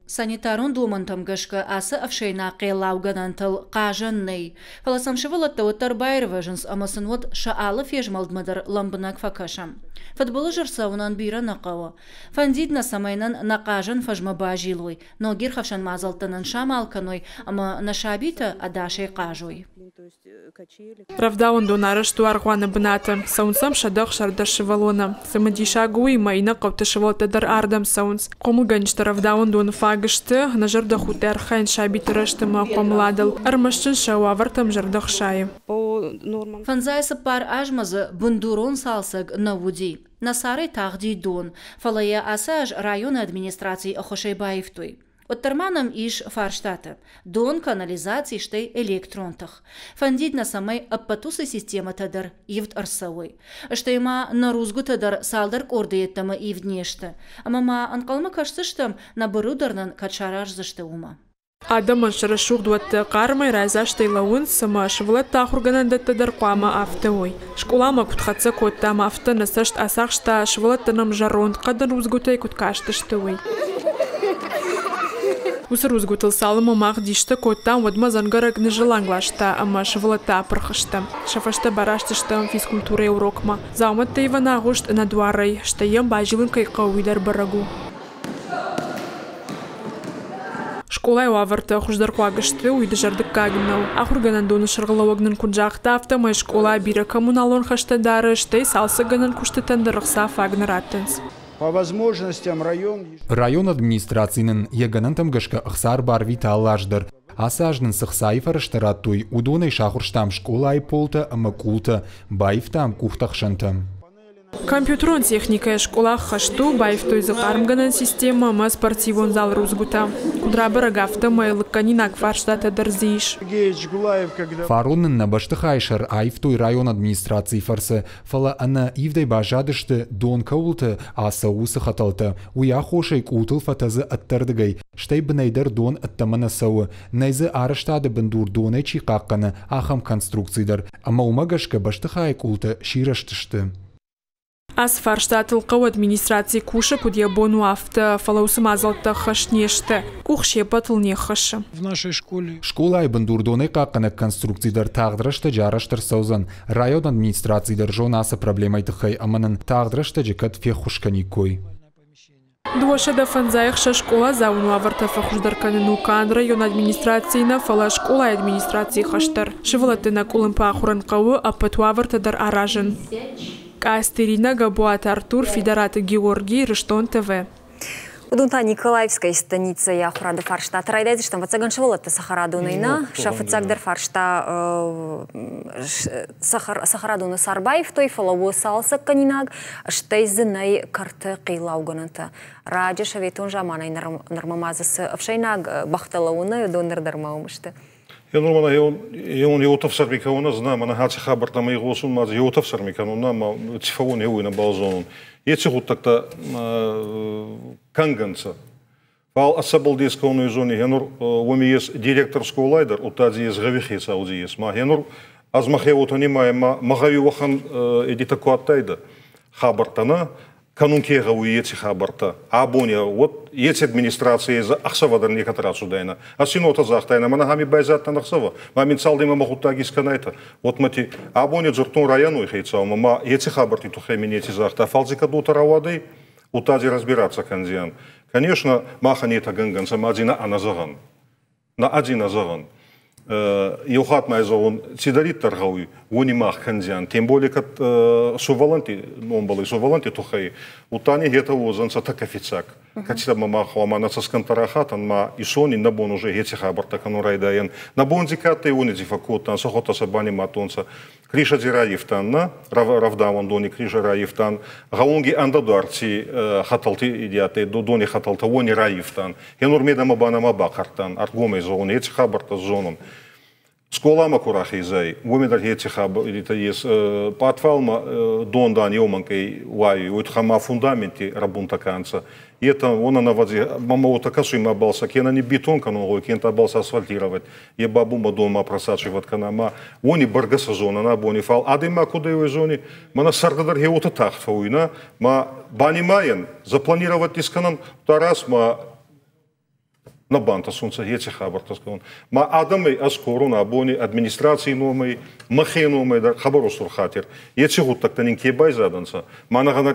Санитарон домӕнтӕм гӕсгӕ ацы ӕфсӕйнаг хъеллаугӕнӕнтыл хъазӕн нӕй. Фӕлӕ сӕм сывӕллӕттӕ уӕддӕр баирвӕзынц ӕмӕ сын уӕд сӕ алы фезмӕлдмӕ дӕр лӕмбынӕг фӕкӕсӕм. Фыдбылыз ӕрцӕуынӕн бирӕ нӕ хъӕуы. Фӕндид нӕ, цӕмӕй нын нӕ хъазӕн фӕзмӕ базилой, ног ирхӕфсӕн мадзӕлттӕ нын самал кӕной ӕмӕ нӕ сабитӕ ӕдасӕй хъазой. Рӕвдауӕндон арӕзт у аргъуаны бынаты. Цӕуынц ӕм 116 сывӕллоны. Цымыдисаг у уый, ӕмӕ иннӕ хъӕуты сывӕллӕттӕ дӕр ардӕм цӕуынц. Хъомылгӕнджыты рӕвдауӕндон рӕвдауӕндоны фаг сты, ӕнӕзӕрдӕхудт архайынц сабиты рӕзт ӕмӕ хъомыладыл. Ӕрмӕст сын сӕ уавӕртӕм зӕрдӕ хсайы. 54 азмӕ дзы бындурон цалцӕг нӕ уыди. Нӕ царӕй тагъди дон, фӕлӕ йӕ ацы аз районы администрацийы ӕххуысӕй баивтой. Уӕддӕр ма нӕм ис фарстатӕ: дон, канализаци, стӕй электрон тых. Фӕндид нӕ, цӕмӕй ӕппӕт уыцы системӕтӕ дӕр ивд ӕрцӕуой. Стӕй ма нӕ рудзгуытӕ дӕр цалдӕр къорды йеддӕмӕ ивд не сты. Ӕмӕ ма ӕнхъӕлмӕ кӕсдзыстӕм, нӕ быру дӕр нын кӕд сараздзысты, уымӕ. Адӕмӕн сӕ рӕсугъд уӕтты хъармӕй райдзастӕй лӕууынц, ӕмӕ сывӕллӕтты ахуыргӕнӕндӕттӕ дӕр хъуамӕ афтӕ уой. Скъоламӕ куыд хӕццӕ кодтам, афтӕ нӕ цӕст ацахста, сывӕллӕттӕ нӕм зӕронд хъӕдын рудзгуытӕй куыд кастысты, уый. Уыцы рудзгуытыл цалынмӕ мах дистӕ кодтам, уӕдмӕ дзӕнгӕрӕг ныззыланг ласта ӕмӕ сывӕллӕттӕ апырх сты. Сӕ фӕстӕ бараст стӕм физкультурӕйы урокмӕ. Дзаумӕттӕ ивӕн агъуыст ӕнӕ дуарӕй, стӕй йӕм базилын кӕй хъӕуы, уый дӕр бӕрӕг у. Скъолайы уавӕртӕ хуыздӕрхъуаг сты, уый дызӕрдыггаг нӕу. Ахуыргӕнӕндоны сӕргълӕууӕг нын куыд загъта, афтӕмӕй скъола бирӕ коммуналон хӕстӕ дары, стӕй цалцӕггӕнӕн куыстытӕн дӕр ӕхца фаг нӕ раттынц. По возможностям район... Районы администраци нын йӕ гӕнӕнтӕм гӕсгӕ ӕхца ӕрбарвиты алы аз дӕр. Ацы аз нын цы хцайы фӕрӕзтӕ радтой, уыдонӕй сахуырстам скъолайы полтӕ ӕмӕ къултӕ, баивтам къухтӕхсӕнтӕ. Компьютерон техникӕйы скъола ӕххӕст у, баивтой дзы хъармгӕнӕн системӕ ӕмӕ спортивон залы рудзгуытӕ. Куыд рабӕрӕг, афтӕмӕй лыггӕнинаг фарстатӕ дӕр дзы ис. Фарон нын нӕ бӕстыхайы сӕр аивтой районы администрацийы фӕрцы, фӕлӕ ӕнӕ ивдӕй баззадысты, дон кӕуылты ацӕуы, уыцы хӕтӕлтӕ. Уый аххосӕй къултыл фӕтӕдзы ӕддӕрдыгӕй, стӕй бынӕй дӕр дон ӕддӕмӕ нӕ цӕуы. Нӕй дзы арӕзтады бындур донӕй чи хъахъхъӕны, ахӕм конструкци дӕр. Ӕмӕ уымӕ гӕсгӕ бӕстыхайы къултӕ сирӕзтысты. Ацы фарстатыл хъӕуы администраци кусы, куыд йӕ бон у, афтӕ, фӕлӕ уыцы мадзӕлттӕ ӕххӕст не сты. Къух се ппӕтыл не ххӕссы. В нашей школе. Скъолайы бындурдонӕй хъахъхъӕнӕг конструкци дӕр тагъд рӕстӕджы арӕзт ӕрцӕудзӕн. Районы администраци дӕр зоны ацы проблемӕйы тыххӕй ӕмӕ нын тагъд рӕстӕджы кӕд феххуыс кӕниккой. 256 скъоладзауӕн уавӕртӕ фӕхуыздӕр кӕнын у канд районы администрацийы нӕ, фӕлӕ скъолайы администрацийы хӕс дӕр. Сывӕллӕтты нӕ къуылымпы ахуырӕн хъӕуы ӕппӕт уавӕртӕ дӕр аразын. Къацты Иринӕ, Габуаты Артур, Фидараты Георгий, Ирыстон ТВ. Уыдон та Николаевская станицӕйы ахуырады фарстатӕ райдайдзыстӕм, ӕвӕццӕгӕн, сывӕллӕтты цӕхӕрадонӕй нӕ. Сӕ фыццагдӕр фарста цӕхӕрадоны сӕр баивтой, фӕлӕ у цалцӕггӕнинаг, стӕй дзы нӕй кӕрты хъилаугӕнӕнтӕ. Раджы советон заманӕй нырмӕ ма дзы цы ӕфсӕйнаг бӕхтӕ лӕууы, уыдон ныр дӕр ма уым сты. Я нормально, я еутӕфсӕрми кӕнун, знам, ма хаци хабӕрттӕмӕ игъосун, ма еутӕфсӕрми кӕнун, ма ци фӕуун, еуй нӕбал зонун. Еци гъуддӕгтӕ кӕнгӕнцӕ. Фал ӕцӕбӕл дес кӕнуй зони, гьенур уоми ес директор скъолай дӕр, удта дзи ес гъӕуи хецау дзи ес. Ма гьенур ӕз мӕхе уотӕ нимайӕн, ма мӕ гъӕуи уӕхӕн эдитӕ ку адтайдӕ хабӕрттӕ, нӕ, кӕнун ке гъӕуй, еци хабӕрттӕ. Абони уӕд еци администрацийӕй ӕхсӕвӕ дӕр некӕд рацудайнӕ. Ӕз син уотӕ загътайнӕ, мӕнӕ ами байзадтӕн ӕхсӕвӕ, ма мин цалдӕмӕ мӕ гъуддаг искӕнайтӕ. Уотмӕти абони дзурдтон райони хецаумӕ, ма еци хабӕртти туххӕй мин неци загъта. Фал дзи кӕд уотӕ рауадӕй, удта дзи разбираться кӕндзиан. Конечно, махӕн етӕ гӕнгӕнцӕ, ма дзи нӕ ӕнӕзӕгъӕн. Нӕ ӕдзи нӕ зӕгъӕн. Еу хатт ма зӕгъун, цидӕриддӕр гъӕуй, уони мах кӕндзиан. Тем более, кӕд сувӕллӕнтти номбӕл, сувӕллӕнтти туххӕй, удта ни етӕ уодзӕнцӕ тӕккӕ фиццаг. Кӕцитӕмӕ мах гъӕуама нӕ цӕсгӕнттӕ рахатӕн, ма исони нӕ бон уже еци хабӕрттӕ кӕнун райдайӕн. Нӕ бон дзи ка адтӕй, уони дзи фӕккодтан, сӕхуӕдтӕ сӕ банимадтонцӕ. Кришӕ дзи райивтан, нӕ рӕвдауӕндони кришӕ райивтан, гъӕунги ӕндӕдуар ци хӕтӕлти идиатӕй, дони хӕтӕлтӕ, уони райивтан. Енур медӕмӕ ба нӕма бахъӕрдтан, ӕргомӕй зӕгъун, еци хабӕрттӕ зонун. Скъоламӕ ку рахезай, уоми дӕр еци хабӕрттӕ ес. Пъатвалмӕ дон дан еумӕнкъей уайуй, уой туххӕй ма фундаменти рӕбунтӕ ка нцӕ. Етӕ уонӕн ӕвӕдзи мӕмӕ уотӕ кӕсуй мӕбӕл сӕ кенӕ ниббетон кӕнун гъӕуй, кенӕ бал сӕ асфальтировать, е ба бумӕ донмӕ просачивать кӕна, ма уони бӕргӕ сӕ зонӕн абони, фал адӕймаг куд ӕй уой зони, мӕнӕ сӕрдӕ дӕр хе уотӕ тагъд фӕууй, нӕ? Ма банимайӕн, запланировать искӕнӕн, раз ма нӕ бантӕсунцӕ еци хабӕрттӕ скӕнун. Ма адӕмӕй ӕз корун абони администраций номӕй, мӕхе номӕй дӕр хъӕбӕр устур хатир. Еци гъуддӕгтӕ нин ке байзадӕнцӕ, ма нӕ гъӕнӕ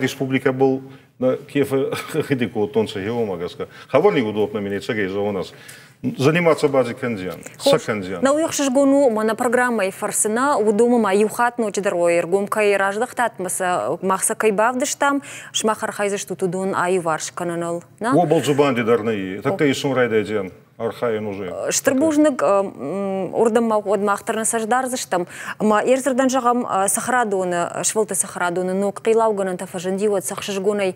Заниматься бази кӕндзиан, сӕ кӕндзиан. Нӕ уый ӕхсызгон у, мӕнӕ программӕйы фӕрцы нӕ уыдомы ма иу хатт ноджыдӕр уӕ ӕргом кӕй раздӕхтат ӕмӕ сӕ мах сӕ кӕй бавдыстам, сымах архайдзыстут уыдон аиуварс кӕныныл. Нӕ? Уобӕл дзубанди дӕр нӕй. Тӕккӕ исон райдайдзиан архайын уже. Стыр бузныг, уырдӕм ма уӕд мах дӕр нӕ цӕст дардзыстӕм. Ӕмӕ ӕрдзырдӕн зӕгъӕм, цӕхӕрадоны, сывӕллӕтты цӕхӕрадоны ног хъилаугӕнӕнтӕ фӕзынди, уӕд сӕ ӕхсызгонӕй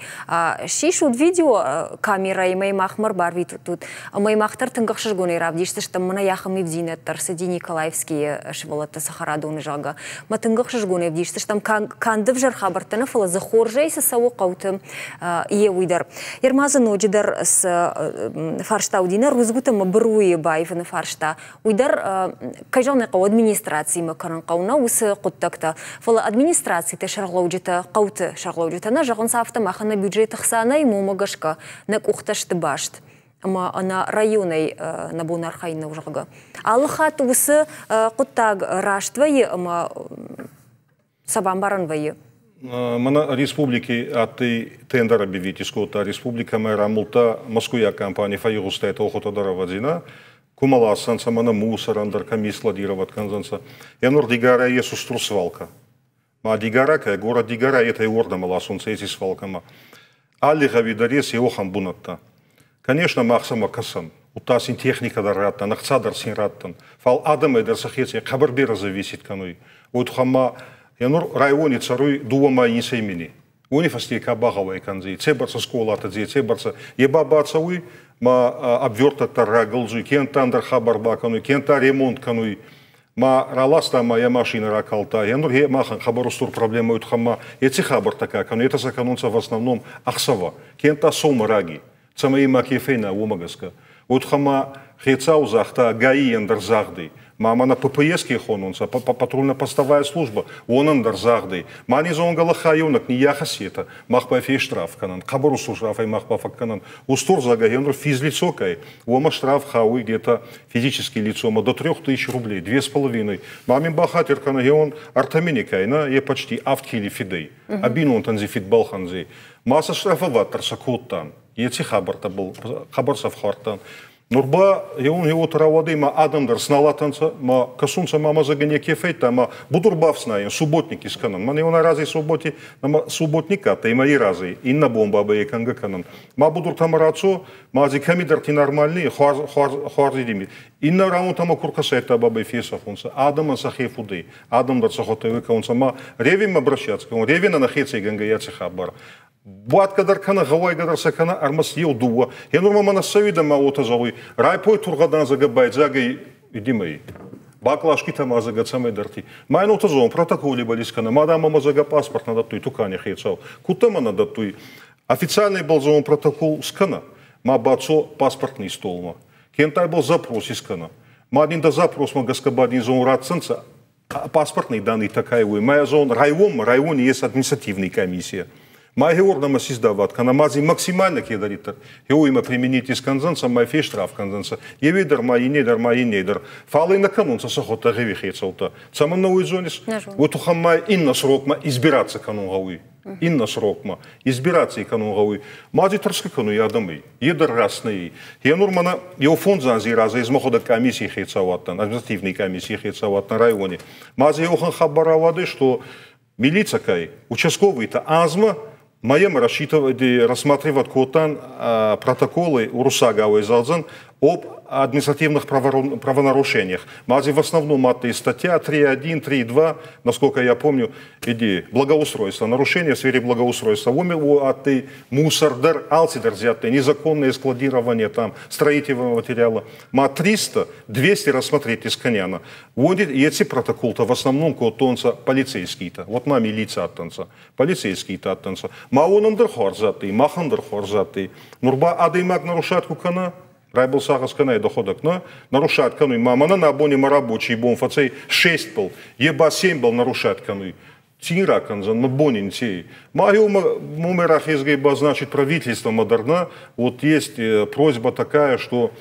сисут видео камерӕимӕ махмӕ ӕрбарвитут. Ӕмӕ мах дӕр тынг ӕхсызгонӕй равдисдзыстӕм, мӕнӕ ахӕм ивдзинӕдтӕ ӕрцыди Николаевскийы сывӕллӕтты цӕхӕрадоны, зӕгъгӕ. Мӕ тынг ӕхсызгонӕй ӕвдисдзыстӕм канд ӕвзӕр хабӕрттӕ нӕ, фӕлӕ дзы хорзӕй цы цӕуы хъӕуты, йе уый дӕр. Ерма дзы ноджыдӕр цы фарста уыди нӕ рудзгуыты ӕмӕ быруйы баивыны фарста, уый дӕр, кӕй зӕгъын ӕй хъӕуы, администрациимӕ кӕнын хъӕуы нӕ уыцы хъуыддӕгтӕ. Фӕлӕ администрациты сӕргълӕуджытӕ, хъӕуты сӕргълӕуджытӕ нӕ зӕгъынц афтӕ, махӕн нӕ бюджеты хца нӕй, уымӕ гӕсгӕ нӕ къухтӕ сты баст ӕмӕ ӕнӕ районӕй нӕ бон архайын нӕу, зӕгъгӕ. Алы хатт уыцы хъуыддаг раст вӕййы ӕмӕ сӕ бамбарӕн вӕййы. Мӕнӕ республики адтӕй тендер объявить искодта республикӕмӕ рамулдта мӕскуйаг компани фӕйгъустӕй тохотӕ дӕр ӕвӕдзи кумӕ лассӕнцӕ, мӕнӕ мусор ӕндӕр кӕми складировать кӕндзӕнцӕ. Е нур Дигара ес устур свалка. Ма Дигара кӕй город Дигара етӕ уордӕмӕ ласунцӕ еци свалкӕмӕ. Алли гъӕуи дӕр ес еуӕхӕн бунӕттӕ. Конечно, мах сӕмӕ кӕсӕн. Удта син техникӕ дӕр раттӕн, ӕхца дӕр син раттӕн. Фал адӕмӕй дӕр сӕхецӕй хъӕбӕр берӕ зависит кӕнуй. Уой туххӕн ма е нур райони цӕруй дууӕ ма инсӕй мини. Уони фӕсте ка багъӕуай кӕндзӕй, цӕйбӕрцӕ скъолатӕ дзе, цӕйбӕрцӕ. Е ба бацӕуй, ма обвертӕттӕ рагӕлдзуй, кенӕ ӕндӕр хабар бакӕнуй, кенӕ ремонт кӕнуй. Ма раласта ма йӕ машинӕ ракалдта. Е нур е махӕн хъӕбӕр устур проблемӕ уй туххӕн ма еци хабӕрттӕ ка кӕнуй, етӕ сӕ кӕнунцӕ в основном ӕхсӕвӕ, кенӕ сӕумӕ раги, цӕмӕй ма ке фейна, уомӕ гӕсгӕ. Уой туххӕн ма хецау загъта ГАИ-йӕн дӕр загъдӕй, ма мӕнӕ ППС ке хонунцӕ, патрульно-постовая служба, уонӕн дӕр загъдӕй. Ма не зонгӕ лӕхха еунӕг ниййахӕссетӕ, мах ба фештраф кӕнӕн, хъӕбӕр устур штрафӕй мах ба фӕккӕнӕн. Устур зӕгъгӕ, е нур физлицо кӕй, уомӕ штраф хауй где-то физически лицо до 3000 рублей, 2,5. Ма мин бахатир кӕнӕ, еон ӕртӕ мини кӕй, на, е почти 7 кили фидӕй. А бийнонтӕн зи фид балхӕндзӕй. Ма сӕ штрафовать сӕ кодтан. Еци хабартӕбӕл хабар сӕфхуардтан. Нур ба еун еуот рауадӕй ма адӕм дӕр сналатӕнцӕ, ма кӕсунцӕ ма мазӕгӕ неке фӕйдта, ма будур бафснайӕн, субботник искӕнӕн. Мӕн еун разӕй субботи, ма субботник адтӕй ма и разӕй, иннӕ бон бабӕй кӕнгӕ кӕнӕн. Ма будуртӕмӕ рацо, ма зи кӕмидӕрти нормальный, хуарз, хуарз, хуарз идими. Иннӕ рауӕнтӕмӕ ку ркӕсайтӕ бабӕй фесӕфунцӕ. Адӕмӕн сӕхе фудӕй, адӕм дӕр сӕхуӕдтӕ кӕунцӕ. Ма Ревимӕ обращаться, Ревина нӕхецӕй гӕнгӕ еци хабар. Буатгӕ дӕр кӕнӕ, гъӕуайгӕ дӕр сӕ кӕнӕ, ӕрмӕст еу дууӕ. Е нурма мӕнӕ цӕуидӕ ма уотӕ зӕгъуй, райпой тургъӕдан зӕгӕ байдзагӕй идимӕй. Баклажкитӕ ма зӕгӕ цӕмӕйдӕрти. Ма ин уотӕ зӕгъун, протоколи бал искӕнӕ, ма дам зӕгӕ паспорт нӕ дӕттуй тукани хецау. Кудтӕ ма нӕ дӕттуй? Официальный был зӕгъун протокол скӕнӕ, ма бацо паспортный столмӕ. Кентай был запрос искӕнӕ. Ма дин да запросмӕ гӕсгӕ ба дин зӕгъун ратдзӕнцӕ паспортные данные такая уй. Ма зон район, районе есть административная комиссия. Ма хеордӕмӕ сиздават кӕнӕ, ма зи максимально кедӕриддӕр. Хеуимӕ применить искӕндзӕнцӕ, ма фештраф кӕндзӕнцӕ. Еуе дӕр ма инне дӕр ма инне дӕр. Фал ин нӕ кӕнунцӕ сӕхуӕдтӕ гъеуи хецӕуттӕ. Цӕмӕннӕ уой зонис? Уой туххӕн ма иннӕ срокмӕ избираться кӕнун гъӕуй. Иннӕ срокмӕ избираться кӕнун гъӕуй. Ма зи тӕрсгӕ кӕнуй адӕмӕй. Е дӕр раст нӕй. Е нур мӕнӕ еу 5 анзи разӕй ӕз мӕхуӕдӕг комиссий хецау адтӕн, административный комиссий хецау адтӕн райони. Ма зи еуӕхӕн хабар рауадӕй, что милиция кай, участковый-то азмӕ маем рассчитывать, рассматривать кодтан протоколы уруссагауй зӕгъдзӕн об административных правонарушениях. Мази в основном это статья 3.1, 3.2, насколько я помню, иди, благоустройство, нарушение в сфере благоустройства. Уоми адтӕй мусор дӕр, алцидӕр зи незаконное складирование там строительного материала. Ма 300, 200 рассмотреть искӕнианӕ. Уони еци протоколтӕ в основном кодтонцӕ полицейскийтӕ. Вот ма милиция адтӕнцӕ, полицейскийтӕ адтӕнцӕ. Ма уонӕн дӕр хуарз адтӕй, махӕн дӕр хуарз адтӕй. Нур ба адӕймаг нарушать ку кӕна, райбыл сагъӕс кӕнай дӕхуӕдӕг, на? Нарушать кӕнуй. Ма мӕнӕн абони мӕ рабочий бон фӕцӕй 6 был, е ба 7 был нарушать кӕнуй. Ци ракӕндзӕн, мӕ бони нцей. Ма еу мумӕ рахезгӕй ба, значит, правительство модерна. Вот есть просьба такая, что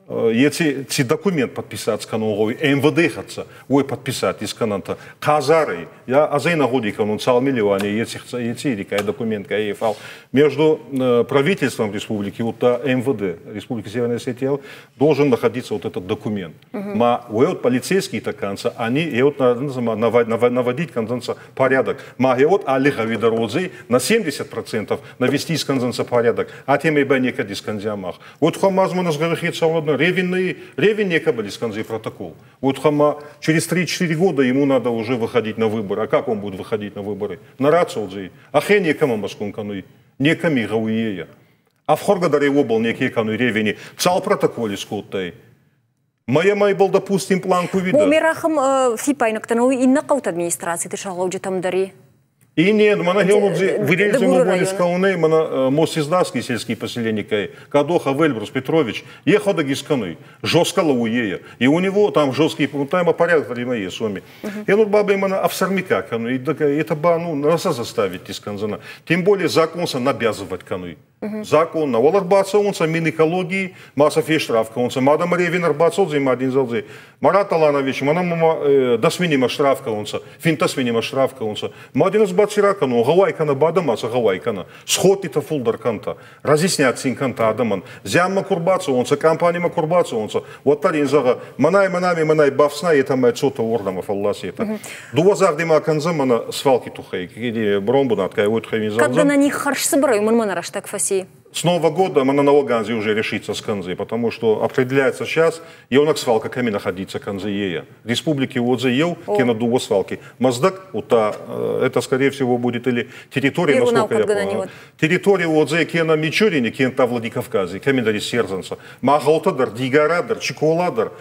Еци ци документ подписать кӕнун гъӕуй МВД хӕццӕ, уой подписать искӕнӕнтӕ. Хъазарӕй, я азӕй нӕ гъуди кӕнун, цал миллиони еци еци рикай документ кай фал между правительством республики, вот МВД Республики Северная Осетия должен находиться вот этот документ. Ма вот полицейские таканца, они и вот наводить конзенса порядок. Ма и вот алли гавидородзи на 70% навести из конзенса порядок. А тем и ба некад из конзямах. Вот хамазму нас говорит ревенный, ревен некабы из конзи протокол. Вот хама через 3-4 года ему надо уже выходить на выборы. А как он будет выходить на выборы? На рацию. А хе некому маскункануй, неками гауея. А в Хоргадаре обыл некий кануй ревени. Цал протоколе скоттай. Моя май был, допустим, планку вида. Мирахам фипайнактан инна қаут администрации тышалауджи дари. И нет, мана геологи выделили мы скауны, мана Мосиздавский сельский поселение кай, Кадоха Вельбрус Петрович, ехал до Гисканы, жестко лауея. И у него там жесткий, там порядок в суме. И ну баба мана овсармика кану, и это ба ну наса заставить из канзана. Тем более закон са навязывать кану. Закон на Оларбаца он са Минэкологии, масса фештрафка он са мадам Ревин Арбацодзе мадин залзе. Марат Аланович, мана мама дасминима штрафка он са, финтасминима штрафка он са. Мадинас бациракану, гавайкана бадамаса гавайкана, схотита фулдарканта, разъяснять синканта адаман, зямма курбаца он са, компания курбаца он са. Вот тарин зага, манай манами манай бафсна это май цота ордама фалласи это. Дуазагдима канза мана свалки тухай, или бромбунат кай вот хайми залза. Когда на них харш собраю, ман мана раштак фаси. С Нового года на Ганзе уже решится с Канзы, потому что определяется сейчас, и он свалка ками находится Канзеея. Республики Отзеев, кенадуо свалки. Маздак, это скорее всего будет или территория, насколько я понял. Территория Отзея кена Мичурине, кента Владикавказе, кемидари Серзанца. Махалтадар, Дигарадар, Чиколадар,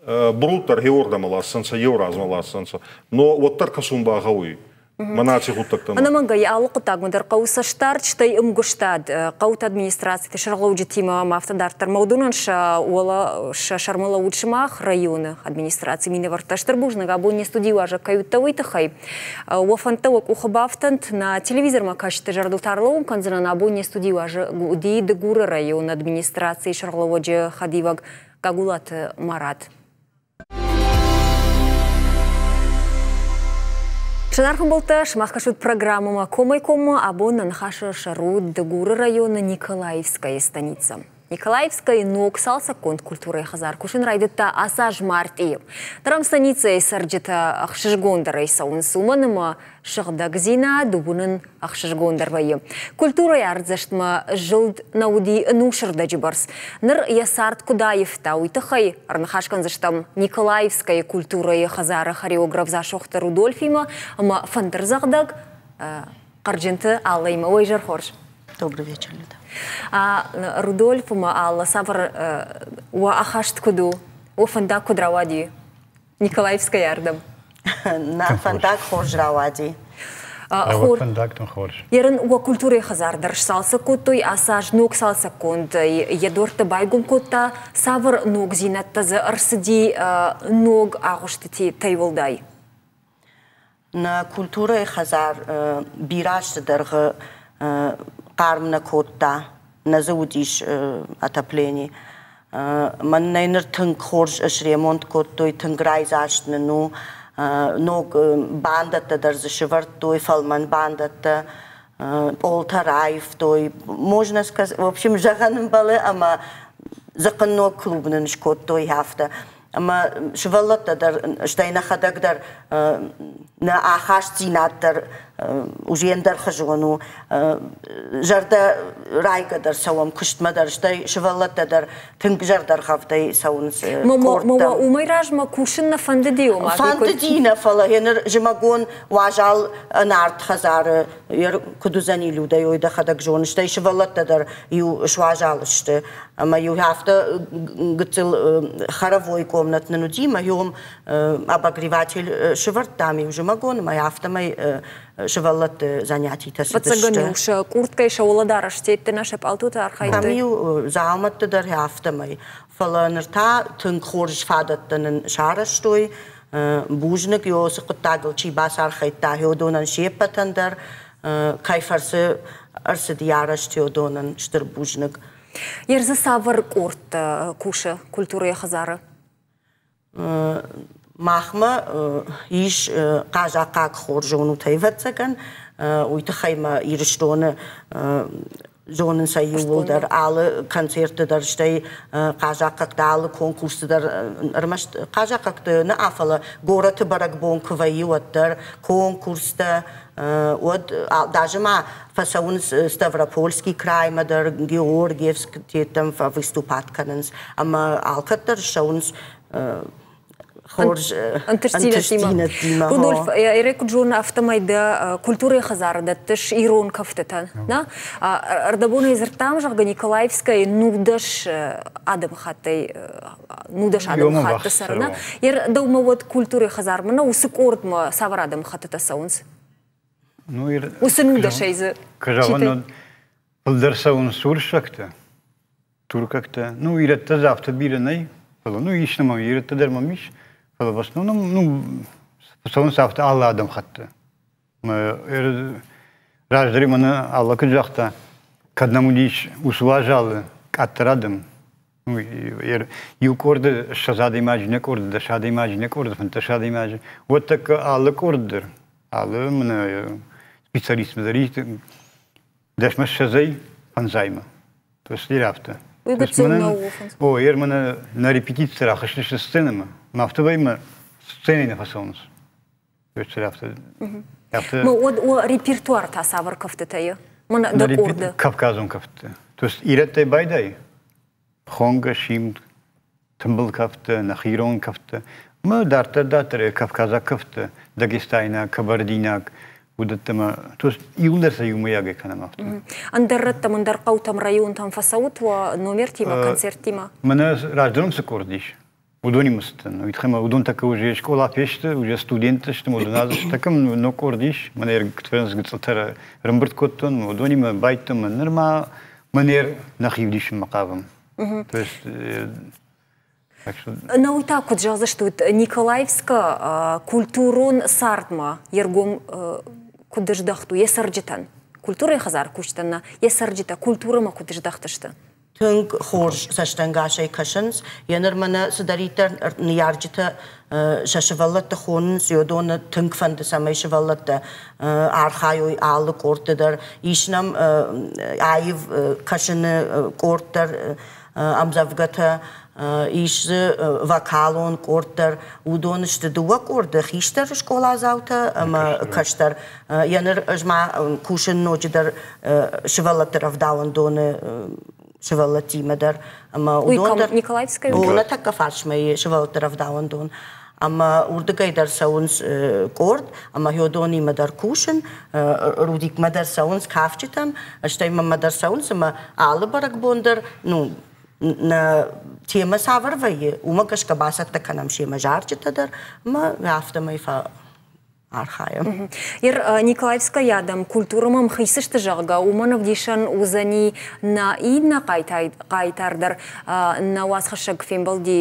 Брутар, Георда Малассанца, Еураз Малассанца. Но вот Таркасумба Агауи. Ӕнӕмӕнгӕй алы хъуыддагмӕ дӕр хъӕуы цӕстдард, стӕй ӕмгуыстад, хъӕуты администрациты сӕргълӕуджытимӕ ӕмӕ афтӕ дарддӕр. Ма уыдонӕн сӕ сӕрмӕ лӕууыд сымах районы администрацийы минӕвӕрттӕ. Стыр бузныг, абон не студийы уазӕг кӕй уыдтӕ, уый тыххӕй. Уӕ фӕндтӕ уӕ къухы бафтӕнт, нӕ телевизормӕ кӕсджыты зӕрдыл та ӕрлӕууын кӕндзынӕн, абон не студийы уазӕг уыди Дыгуры районы администрацийы сӕргълӕууӕджы хӕдивӕг Гагулаты Марат. Зынаргъ ӕмбӕлттӕ, сымах кӕсут программӕмӕ комӕй-коммӕ. Абон нӕ ныхасы сӕр у Дыгуры районы Николаевская станица. Николаевскайы ног цалцӕггонд культурӕйы хӕдзар кусын райдыдта ацы аз мартъийы. Ныр ӕм станицӕйы цӕрджытӕ ӕхсызгондӕрӕй цӕуынц, уымӕн ӕмӕ сыгъдӕгдзинад уынын ӕхсызгондӕр вӕййы. Культурӕйы ардзӕстмӕ зылд нӕ уыди ӕнусырдӕджы бӕрц. Ныр йӕ цард куыд аивта, уый тыххӕй ӕрныхас кӕндзыстӕм Николаевскайы культурӕйы хӕдзары хореограф Дзасохты Рудольфимӕ ӕмӕ фӕндырдзӕгъдӕг Хъӕрджынты Аллӕимӕ. Уӕ изӕр хорз. Добрый вечер, Люда. Рудольф ӕмӕ Алла, цавӕр уӕ ахаст куыд у? Уӕ фӕндаг куыд рауади Николаевскайы ардӕм? Нӕ фӕндаг хорз рауади. Фӕндагтын хорз. Ерын уӕ культурӕйы хӕдзар дӕр сцалцӕг кодтой, ацы аз ног цалцӕггонд йӕ дуӕрттӕ байгом кодта. Цавӕр ногдзинӕдтӕ дзы ӕрцыди ног агъуыстытӕй уӕлдай? Нӕ культурӕйы хӕдзар бирӕ азты дӕргъы хъарм нӕ кодта, нӕ дзы уыдис отоплени. Мӕнӕ ныр тынг хорз сремонт кодтой, тынг райдзаст нын у. Ног бандӕттӕ дӕр дзы сывӕрдтой, фӕлмӕн бандӕттӕ, пъолтӕ раивтой. Можно сказать, в общем, зӕгъӕн ӕмбӕлы ӕмӕ дзыхъхъынног клуб нын скодтой афтӕ. Ӕмӕ сывӕллӕттӕ дӕр, стӕй нӕхӕдӕг дӕр нӕ ахастдзинад дӕр уже ӕндӕр хызон у. Зӕрдӕ райгӕ дӕр цӕуӕм куыстмӕ дӕр, стӕй сывӕллӕттӕ дӕр тынг зӕрдӕргъӕвдӕй цӕуынц къордтӕм. Уымӕй размӕ кусын нӕ фӕндыди ома? Фӕндыди нӕ, фӕлӕ ныр зымӕгон уазал ӕнарт хӕдзары куыд уыдзӕни Людӕй, ой дӕхӕдӕг зоныс, стӕй сывӕллӕттӕ дӕр иу суазал сты. Ӕмӕ иу афтӕ гыццыл хоровой комнат нын уыди, ӕмӕ иу обогреватель сывӕрдтам иу зымӕгон, ӕмӕ афтӕмӕй сывӕллӕтты занятитӕ цыдысты. Ӕвӕццӕгӕн-иу сӕ къурткӕй сӕ уӕлӕдарӕстӕтты нӕ сӕ пъалтоты архайдтой? Ам-иу дзаумӕтты дӕр афтӕмӕй. Фӕлӕ ныр та тынг хорз фадӕттӕ нын сарӕзтой. Бузныг, цы хъуыддагыл чи бацархайдта, уыдонӕн се ппӕтӕн дӕр, кӕй фӕрцы ӕрцыди арӕзт, уыдонӕн стыр бузныг. Ер дзы цавӕр къордтӕ къордтӕ кусы культурӕйы хӕдзары? Махмӕ ис хъазахъхъаг хорз зонут, ӕвӕццӕгӕн. Уый тыххӕй ма Ирыстоны зонынц ӕй иууылдӕр, алы концертты дӕр, стӕй хъазахъхъӕгты алы конкурсты дӕр, ӕрмӕст хъазахъхъӕгты нӕ, фӕлӕ горӕты бӕрӕгбон куы вӕййы, уӕддӕр конкурстӕ, уӕд даже ма фӕцӕуынц Ставропольский краймӕ дӕр, Георгиевск теттӕм выступать кӕнынц ӕмӕ алкӕддӕр ссӕуынц хорз ӕнтыстдзинӕдтимӕ. Рудольф, Ирӕ куыд зоны, афтӕмӕй дӕ культурӕйы хӕдзары дӕттыс ирон кӕфтытӕн. На? Ӕрдӕбонӕй дзырдтам, зӕгъгӕ, Николаевскӕйы 19 адӕмыхаттӕй 19 адӕмыхатты цӕры. Ер дӕумӕ уӕд культурӕйы хӕдзармӕ нӕ уыцы къордмӕ цавӕр адӕмыхӕттытӕ цӕуынц? Ну, Уыцы нудӕсӕй дзы Кӕ фылдӕр цӕуынц уырыссӕгтӕ, туркӕгтӕ. Ну, ирӕттӕ дзы афтӕ бирӕ нӕй, фӕлӕ, ну, ис нӕм, ирӕттӕ дӕр мӕм ис, фӕлӕ в основном, ну, цӕуынц афтӕ алы адӕмхатты. Раздӕр мӕнӕ Алла куыд загъта, кӕд нӕм уыдис уыцы уазалы къаддӕр адӕм, иу къорды 20 адӕймаджы, нӕ къорды 10 адӕймаджы, нӕ къорды 15 адӕймаджы, уӕд тӕккӕ алы къорд дӕр, алы мӕнӕ специалистмӕ дӕр дӕсмӕ ссӕдзӕй фӕндзаймӕ. То есть афтӕ. Уый гыццыл нӕу. О, ер мӕнӕ нӕ репетици рахызтысты сценӕмӕ, мӕ афтӕ вӕймӕ сценӕйы нӕ фӕцӕуынц. То есть афтӕ. Афтӕ. Уӕд уӕ репертуар та цавӕр кӕфтытӕ и? Мӕнӕ дӕ къорды. Кавказон кӕфтытӕ. То есть ирӕттӕй байдай, хонгӕ, симд, тымбыл кӕфтытӕ, нӕхи ирон кӕфтытӕ. Мӕ дарддӕр дарддӕр кавказаг кӕфтытӕ, дагестайнаг, кабардинаг, уыдӕттӕ мӕ, то есть иуылдӕр сӕ иумӕйагӕй кӕнӕм афтӕ. Ӕндӕр рӕттӕм, ӕндӕр хъӕутӕм, районтӕм фӕцӕут уӕ номертимӕ, концерттимӕ? Мӕнӕ раздӕрон цы къорд ис, уыдонимӕ цыдтӕн. Уый тыххӕй ма уыдон тӕккӕ уже скъола фесты, уже студенттӕ сты, уыдон азы тӕккӕ ног къорд ис. Мӕнӕ гыццылтӕ ӕрӕмбырд кодтон, уыдонимӕ байдтон. Ныр ма мӕнӕ нӕхи ӕвдисынмӕ хъавӕм. То есть Науы та куыд зӕгъдзыстут, Николаевскы культурон цардмӕ йе ргом куыд здӕхт у йӕ цӕрджытӕн? Культурӕйы хӕдзары кусджытӕн нӕ, йӕ цӕрджытӕ культурӕмӕ куыд здӕхтысты? Тынг хорз цӕстӕнгасӕй кӕсынц. Йӕ ныр мӕнӕ цыдӕриддӕр ныййарджытӕ сӕ сывӕллӕтты хонынц, уыдоны тынг фӕнды, цӕмӕй сывӕллӕттӕ архайой алы къордты дӕр. Ис нӕм аив кӕсыны къорд дӕр, ӕмдзӕвгӕтӕ, ис дзы вокалон къорд дӕр. Уыдон сты дыууӕ къорды, хистӕр скъоладзаутӕ ӕмӕ кӕстӕр. Йӕ ныр ӕз ма кусын ноджыдӕр сывӕллӕтты рӕвдауӕндоны сывӕллӕттимӕ дӕр. Ӕмӕ уыдон дӕр Николаевская? О, нӕ тӕккӕ фарсмӕ и сывӕллӕтты рӕвдауӕндон. Ӕмӕ уырдыгӕй дӕр цӕуынц къорд, ӕмӕ уыдонимӕ дӕр кусын, Рудикмӕ дӕр цӕуынц кафджытӕм, стӕй мӕнмӕ дӕр цӕуынц, ӕмӕ алы бӕрӕгбон дӕр, ну, нӕ темӕ цавӕр вӕййы, уымӕ гӕсгӕ бацӕттӕ кӕнӕм семӕ зарджытӕ дӕр, ӕмӕ афтӕмӕй архайӕм. Ер Николаевскӕйы адӕм культурӕмӕ ӕмхиц сты, зӕгъгӕ, уымӕн ӕвдисӕн уыдзӕни нӕ иннӕ хъайтар дӕр. Нӕ уацхӕссӕг фембӕлди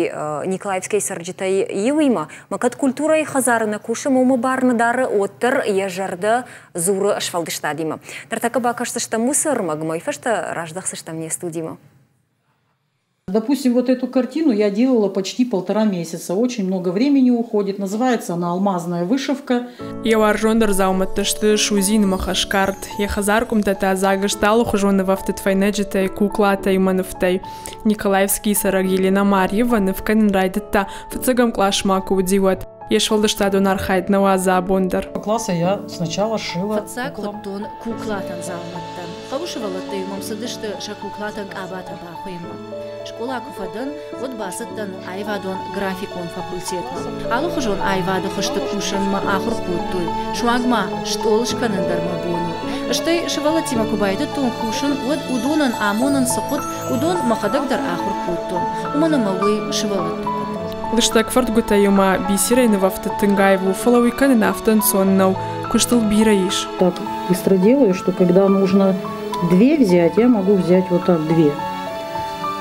Николаевскӕйы цӕрджытӕй иуимӕ. Мӕ кӕд культурӕйы хӕдзары нӕ кусы, уымӕ бар нӕ дары, уӕддӕр йӕ зӕрдӕ дзуры сфӕлдыстадимӕ. Ныртӕккӕ бакӕсдзыстӕм уыцы ӕрмӕгмӕ, уый фӕстӕ раздӕхдзыстӕм не студимӕ. Допустим, вот эту картину я делала почти 1,5 месяца. Очень много времени уходит. Называется она «Алмазная вышивка». Йӕ уарзондӕр дзаумӕттӕ сты судзин ӕмӕ хӕсгард. Йӕ хӕдзар къуымтӕ та дзаг сты алыхуызон нывӕфтыд фӕйнӕджытӕй, куклатӕй ӕмӕ нывтӕй. Николаевскийы цӕрӕг Елена Марьева ныв кӕнын райдыдта, фыццӕгӕм къласмӕ куы уыди, уӕд. Йе сфӕлдыстадон архайд нӕ уадзы абон дӕр. Класса я сначала шила. Фыццаг хуыдтон куклатӕн дзаумӕттӕ. Хъӕуы сывӕллӕттӕ-иу мӕм цыдысты сӕ куклатӕн къабатӕ бахуыйынмӕ. Скъола куы фӕдӕн, уӕд бацыдтӕн аивадон графикон факультетмӕ. Алыхуызон аивады хуызты кусын мӕ ахуыр кодтой, суанг ма стъол скӕнын дӕр мӕ бон у. Стӕй сывӕллӕттимӕ куы байдыдтон кусын, уӕд уыдонӕн амонын цы хъуыд, уыдон мӕхӕдӕг дӕр ахуыр кодтон, уымӕн ӕмӕ уый сывӕллӕтты хъуыд. Лыстӕг фӕрдгуытӕ-иу ма бисерӕй нывӕфтыд тынг аив у, фӕлӕ уый кӕнын афтӕ ӕнцон нӕу, куыст ыл бирӕ ис. Так быстро делаю, что когда нужно две взять, я могу взять вот так две.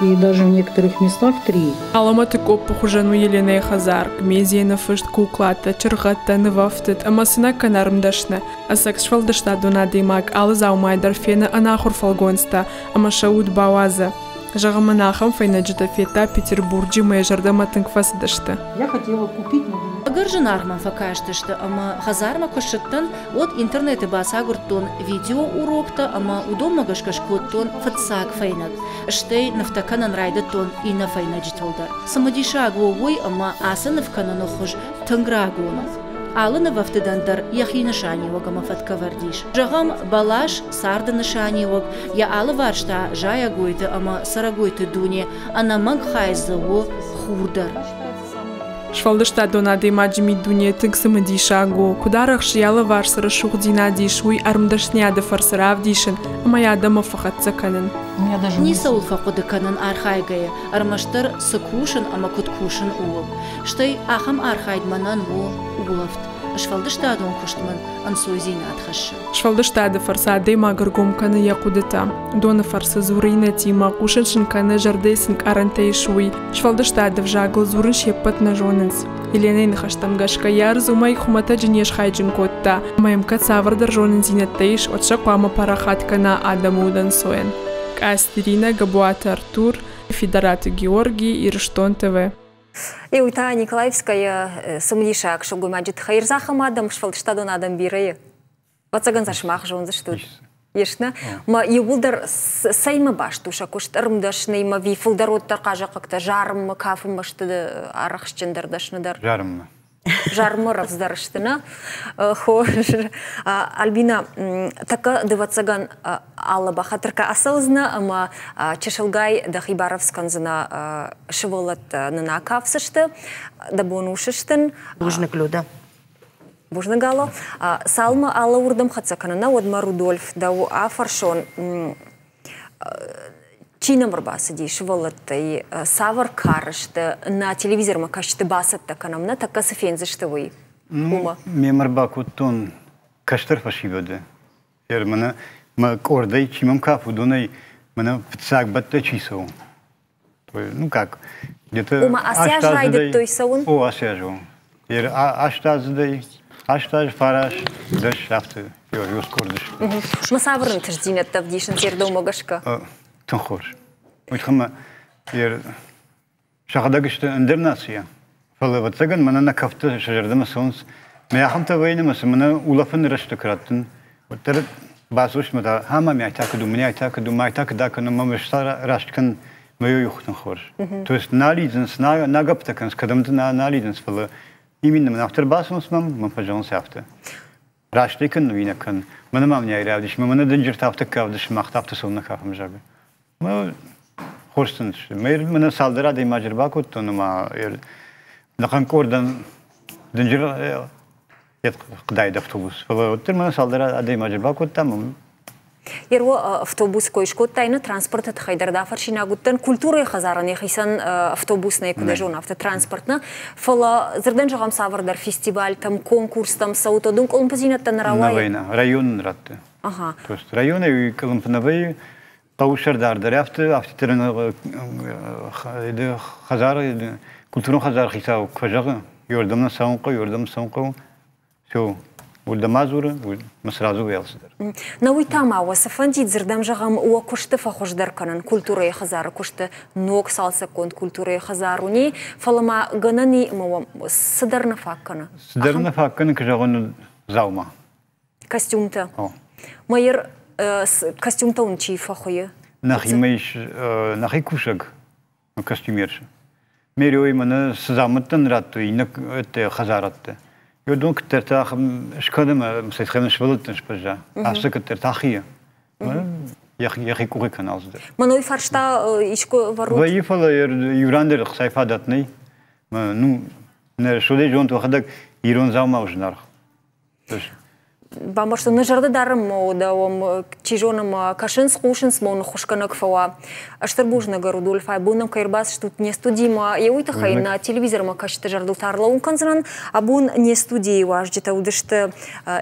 И даже в некоторых местах три. Алӕмӕты къоппы хуызӕн у Еленӕйы хӕдзар, гмезийӕ фыст куклатӕ, чыргъӕдтӕ, нывӕфтыд ӕмӕ цы нӕ кӕны ӕрмдӕсны. Ӕцӕг сфӕлдыстадон адӕймаг алы дзаумайы дӕр фены ӕнахуыр фӕлгонцтӕ ӕмӕ сӕ уд бауадзы. Зӕгъы мын, ахӕм фӕйнӕджытӕ федта Петербурджы мӕ зӕрдӕмӕ тынг фӕцыдысты. Я хотела купить, но Ӕгӕр зынаргъ мӕм фӕкастысты ӕмӕ хӕдзармӕ куы ссыдтӕн, уӕд интернеты бацагуырдтон видеоуроктӕ ӕмӕ уыдонмӕ гӕсгӕ скодтон фыццаг фӕйнӕг, стӕй нывтӕ кӕнын райдыдтон иннӕ фӕйнӕджытыл дӕр. Цымыдисаг у уый, ӕмӕ ацы ныв кӕныны хуыз тынг рагон у. Алы нывӕфтыдӕн дӕр йӕхи нысаниуӕг ӕмӕ фӕткӕвӕрд ис. Зӕгъӕм, бӕлас царды нысаниуӕг, йӕ алыварс та зайӕгойты ӕмӕ цӕрӕгойты дуне, ӕнӕмӕнг хай дзы у хур дӕр. Сфӕлдыстадон адӕймаджы миддуне тынг цымыдисаг у, куыд арӕхсы йӕ алыварс цы рӕсугъддзинад ис, уый ӕрмдӕсныйады фӕрцы равдисын ӕмӕ йӕ адӕммӕ фӕхӕццӕ кӕнын. Ницӕуыл фӕхъуыды кӕнын архайгӕйӕ, ӕрмӕстдӕр цы кусын ӕмӕ куыд кусын, ууыл. Стӕй ахӕм архайд мӕнӕн у улӕфт. Сфӕлдыстадон куыст мын ӕнцойдзинад хӕссы. Сфӕлдыстады фӕрцы адӕймаг ӕргом кӕны йӕ хъуыдытӕ. Уыдоны фӕрцы дзуры иннӕтимӕ, хъусын сын кӕны, зӕрдӕйы цы нкъарӕнтӕ ис, уый. Сфӕлдыстады ӕвзагыл дзурын се ппӕт нӕ зонынц. Еленӕйы ныхӕстӕм гӕсгӕ йӕ ӕрдз уымӕй хуымӕтӕджы не схайджын кодта, ӕмӕ йӕм кӕд цавӕрдӕр зонындзинӕдтӕ ис, уӕд сӕ хъуамӕ парахат кӕна адӕмы удӕнцойӕн. Къӕсты Иринӕ, Габуаты Артур, Фидараты Георгий, Ирыстон ТВ. Иу та Николаевская цымыдисаг сылгоймаджы тыххӕй ӕрзахӕм адӕм, сфӕлдыстадон адӕм бирӕ. Ӕвӕццӕгӕн сӕ сымах зондзыстут. Ес нӕ? Ма иууылдӕр цӕймӕ баст у сӕ куыст ӕрмдӕсныимӕ, ви фылдӕр уӕддӕр хъазахъхъӕгтӕ зарынмӕ, кафынмӕ сты арӕхстджындӕр, дӕсныдӕр? Зарынмӕ. Зарынмӕ рӕвдздӕр сты, нӕ? Хорз. Альбина, тӕккӕ дывӕццӕгӕн алы бахатыр кӕ ацӕудзынӕ ӕмӕ чысылгай дӕхи барӕвдз кӕндзынӕ сывӕллӕттӕ нын акафдзысты, дӕ бон у сыстын. Бузныг, Люда. Бузныг, Алло. Цалынмӕ Алла уырдӕм хӕццӕ кӕнына, уӕдмӕ Рудольф дӕу афӕрсон, чи нӕм ӕрбацыди сывӕллӕттӕй, цавӕр кары сты, нӕ телевизормӕ кӕсджыты бацӕттӕ кӕнӕм, нӕ тӕккӕ цы фендзысты, уый? Ну, мемӕ ӕрбакодтон кӕстӕр фӕсивӕды. Мӕнӕ мӕ къордӕй чи мӕм кафы, уыдонӕй мӕнӕ фыццаг бӕттӕ чи цӕуы. Ну как, где-то Ома ацы аз райдыдтой цӕуын? О, ацы аз о. Астаздзыдӕй, астаз, фарас, дӕс, афтӕ ёскордысты. Ма цавӕр ӕнтыстдзинӕдтӕ ӕвдисынц ердомӕ гӕсгӕ? Тынг хорз. Уый тыххӕй сӕхӕдӕг сты ӕндӕр нацийӕ. Фӕлӕ, ӕвӕццӕгӕн, мӕнӕ нӕ кӕфтӕ сӕ зӕрдӕмӕ цӕуынц. Мӕ ахӕмтӕ вӕййы ӕмӕ сын мӕнӕ улӕфыны рӕстӕг раттын, уӕддӕр бацӕуыс мӕ та, ха мӕ мӕй та куыд у, мӕй та куыд у, мӕй та куыд акӕнон, мӕ мӕ раст кӕн, мӕ йой хорз. То есть нӕ лидзынц, нӕ гӕпптӕ кӕнынц, кӕдӕмты нӕ лидзынц, фӕлӕ именно мын афтӕ ӕрбацӕуынц мӕм, мӕм фӕзӕгъынц афтӕ. Раст ӕй кӕн, ӕви нӕ кӕн. Мӕнӕ ма мын равдис, мӕнӕ дынджыртӕ афтӕ кӕвдыс, мах та афтӕ цӕуылнӕ кафӕм, зӕгъгӕ. Хорз сын сты. Мӕнӕ цалдӕр адӕймаджы ӕрбакодтон ӕмӕ ӕнӕхъӕн къордӕн дынджыр хъуыдаид автобус. Фӕлӕ уӕддӕр мӕнӕ цалдӕр адӕймаджы ӕрбакодтам. Ерво автобус кой скодтай, нӕ транспорты тыххӕй дӕр дӕ фӕрсинаг уыдтӕн. Культурӕйы хӕдзарӕн йӕхицӕн автобус нӕй, куыд зон, афтӕ транспорт нӕ. Фӕлӕ дзырдӕн зӕгъӕм, цавӕрдӕр фестивальтӕм, конкурстӕм цӕуы, то дын къуылымпыдзинӕдтӕ нӕ рауайы? Нӕ, районы радты. То есть районӕй къуылымпы нӕ вӕййы, хъӕуы сӕрдар дӕр афтӕ афтӕ хӕдзары культурон хӕдзары хицау куы фӕзӕгъы, ёрдӕм нӕ цӕуын хъӕуы, ёрдӕм цӕуын хъӕуы, все, уырдӕм адзуры, мӕ сразу алцыдӕр. На уый та ма уӕ цы фӕндид, дзырдӕм зӕгъӕм, уӕ куысты фӕхуыздӕр кӕнын, культурӕйы хӕдзары куысты ног цалцӕггонд культурӕйы хӕдзар уни, фӕлӕ ма гӕнӕн и ӕмӕ уӕм цыдӕр нӕ фаг кӕны? Цыдӕр нӕ фаг кӕны, куы зӕгъон, дзаума. Костюмтӕ. Майыр костюмтӕ уын чи фӕхуыйы? Нӕхимӕ ис нӕхи кусӕг костюмерши. Мериой мӕнӕ цы дзаумӕттӕн радтой иннӕ хӕдзарадты. Уыдон куыддӕртӕ скӕны ӕмӕ сӕ сывӕллӕттӕн сбӕзза. Афтӕ куыддӕртӕ ахийы. Йӕхи къухы кӕны алцыдӕр. Мӕн уый фарста искуы вӕрут? Вӕййы, фӕлӕ иу ран дӕр ӕхцайы фадат нӕй. Ну, нӕ судӕй зонд уӕхӕдӕг ирон дзаума у зынаргъ. Бамбӕрстон, нӕ зӕрдӕ дарӕм уым, чи зоны ма кӕсынц, хъусынц, ма ныххуысгӕнӕг фӕуа. Стыр бузныг, Рудольф, абон нӕм кӕй ӕрбацыдыстут не студимӕ, йе уый тыххӕй нӕ телевизормӕ кӕсджыты зӕрдыл та ӕрлӕууын кӕндзынӕн. Абон не студийы уазджытӕ уыдысты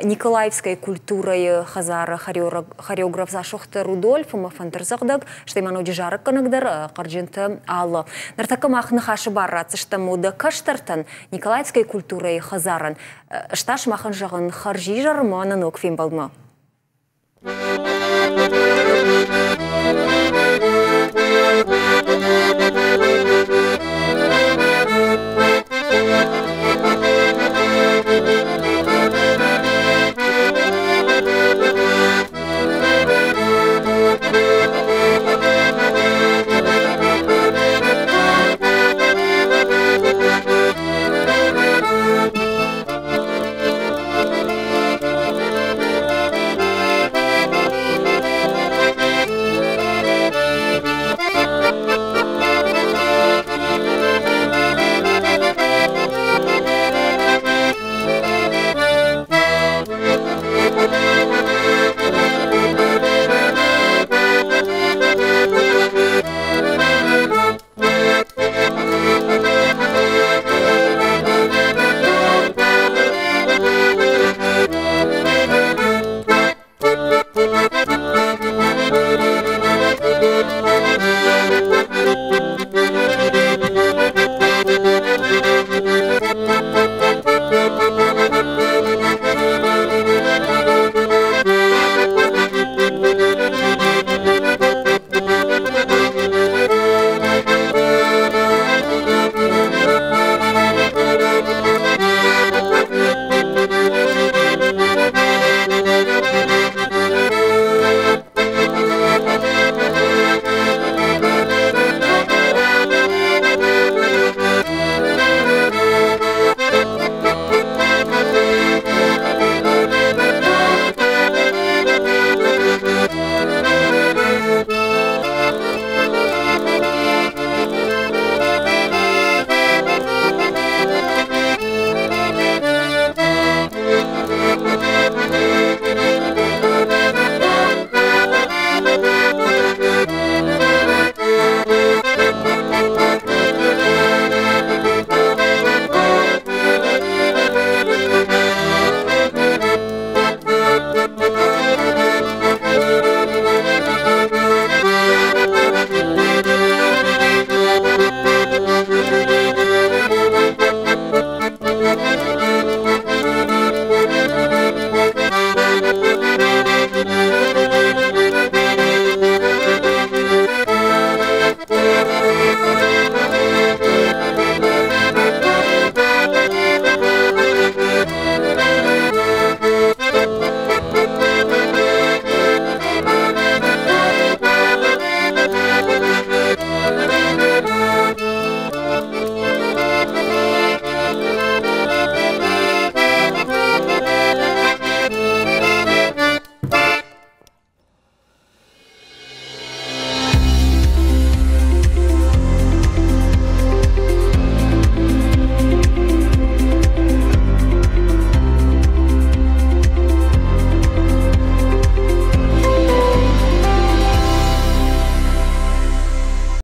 Николаевская культурӕйы хӕдзары хореограф Дзасохты Рудольф ӕмӕ фӕндырдзӕгъдӕг, стӕй ма ноджы зарӕггӕнӕг дӕр Хъӕрджынты Алла. Ныртӕккӕ мах ныхасы бар ратдзыстӕм уӕдӕ кӕстӕртӕн Николаевская культурӕйы хӕдзарӕн. Ӕз та сымахӕн зӕгъын хӕрзизӕр ӕмӕ нӕ ног фембӕлдмӕ.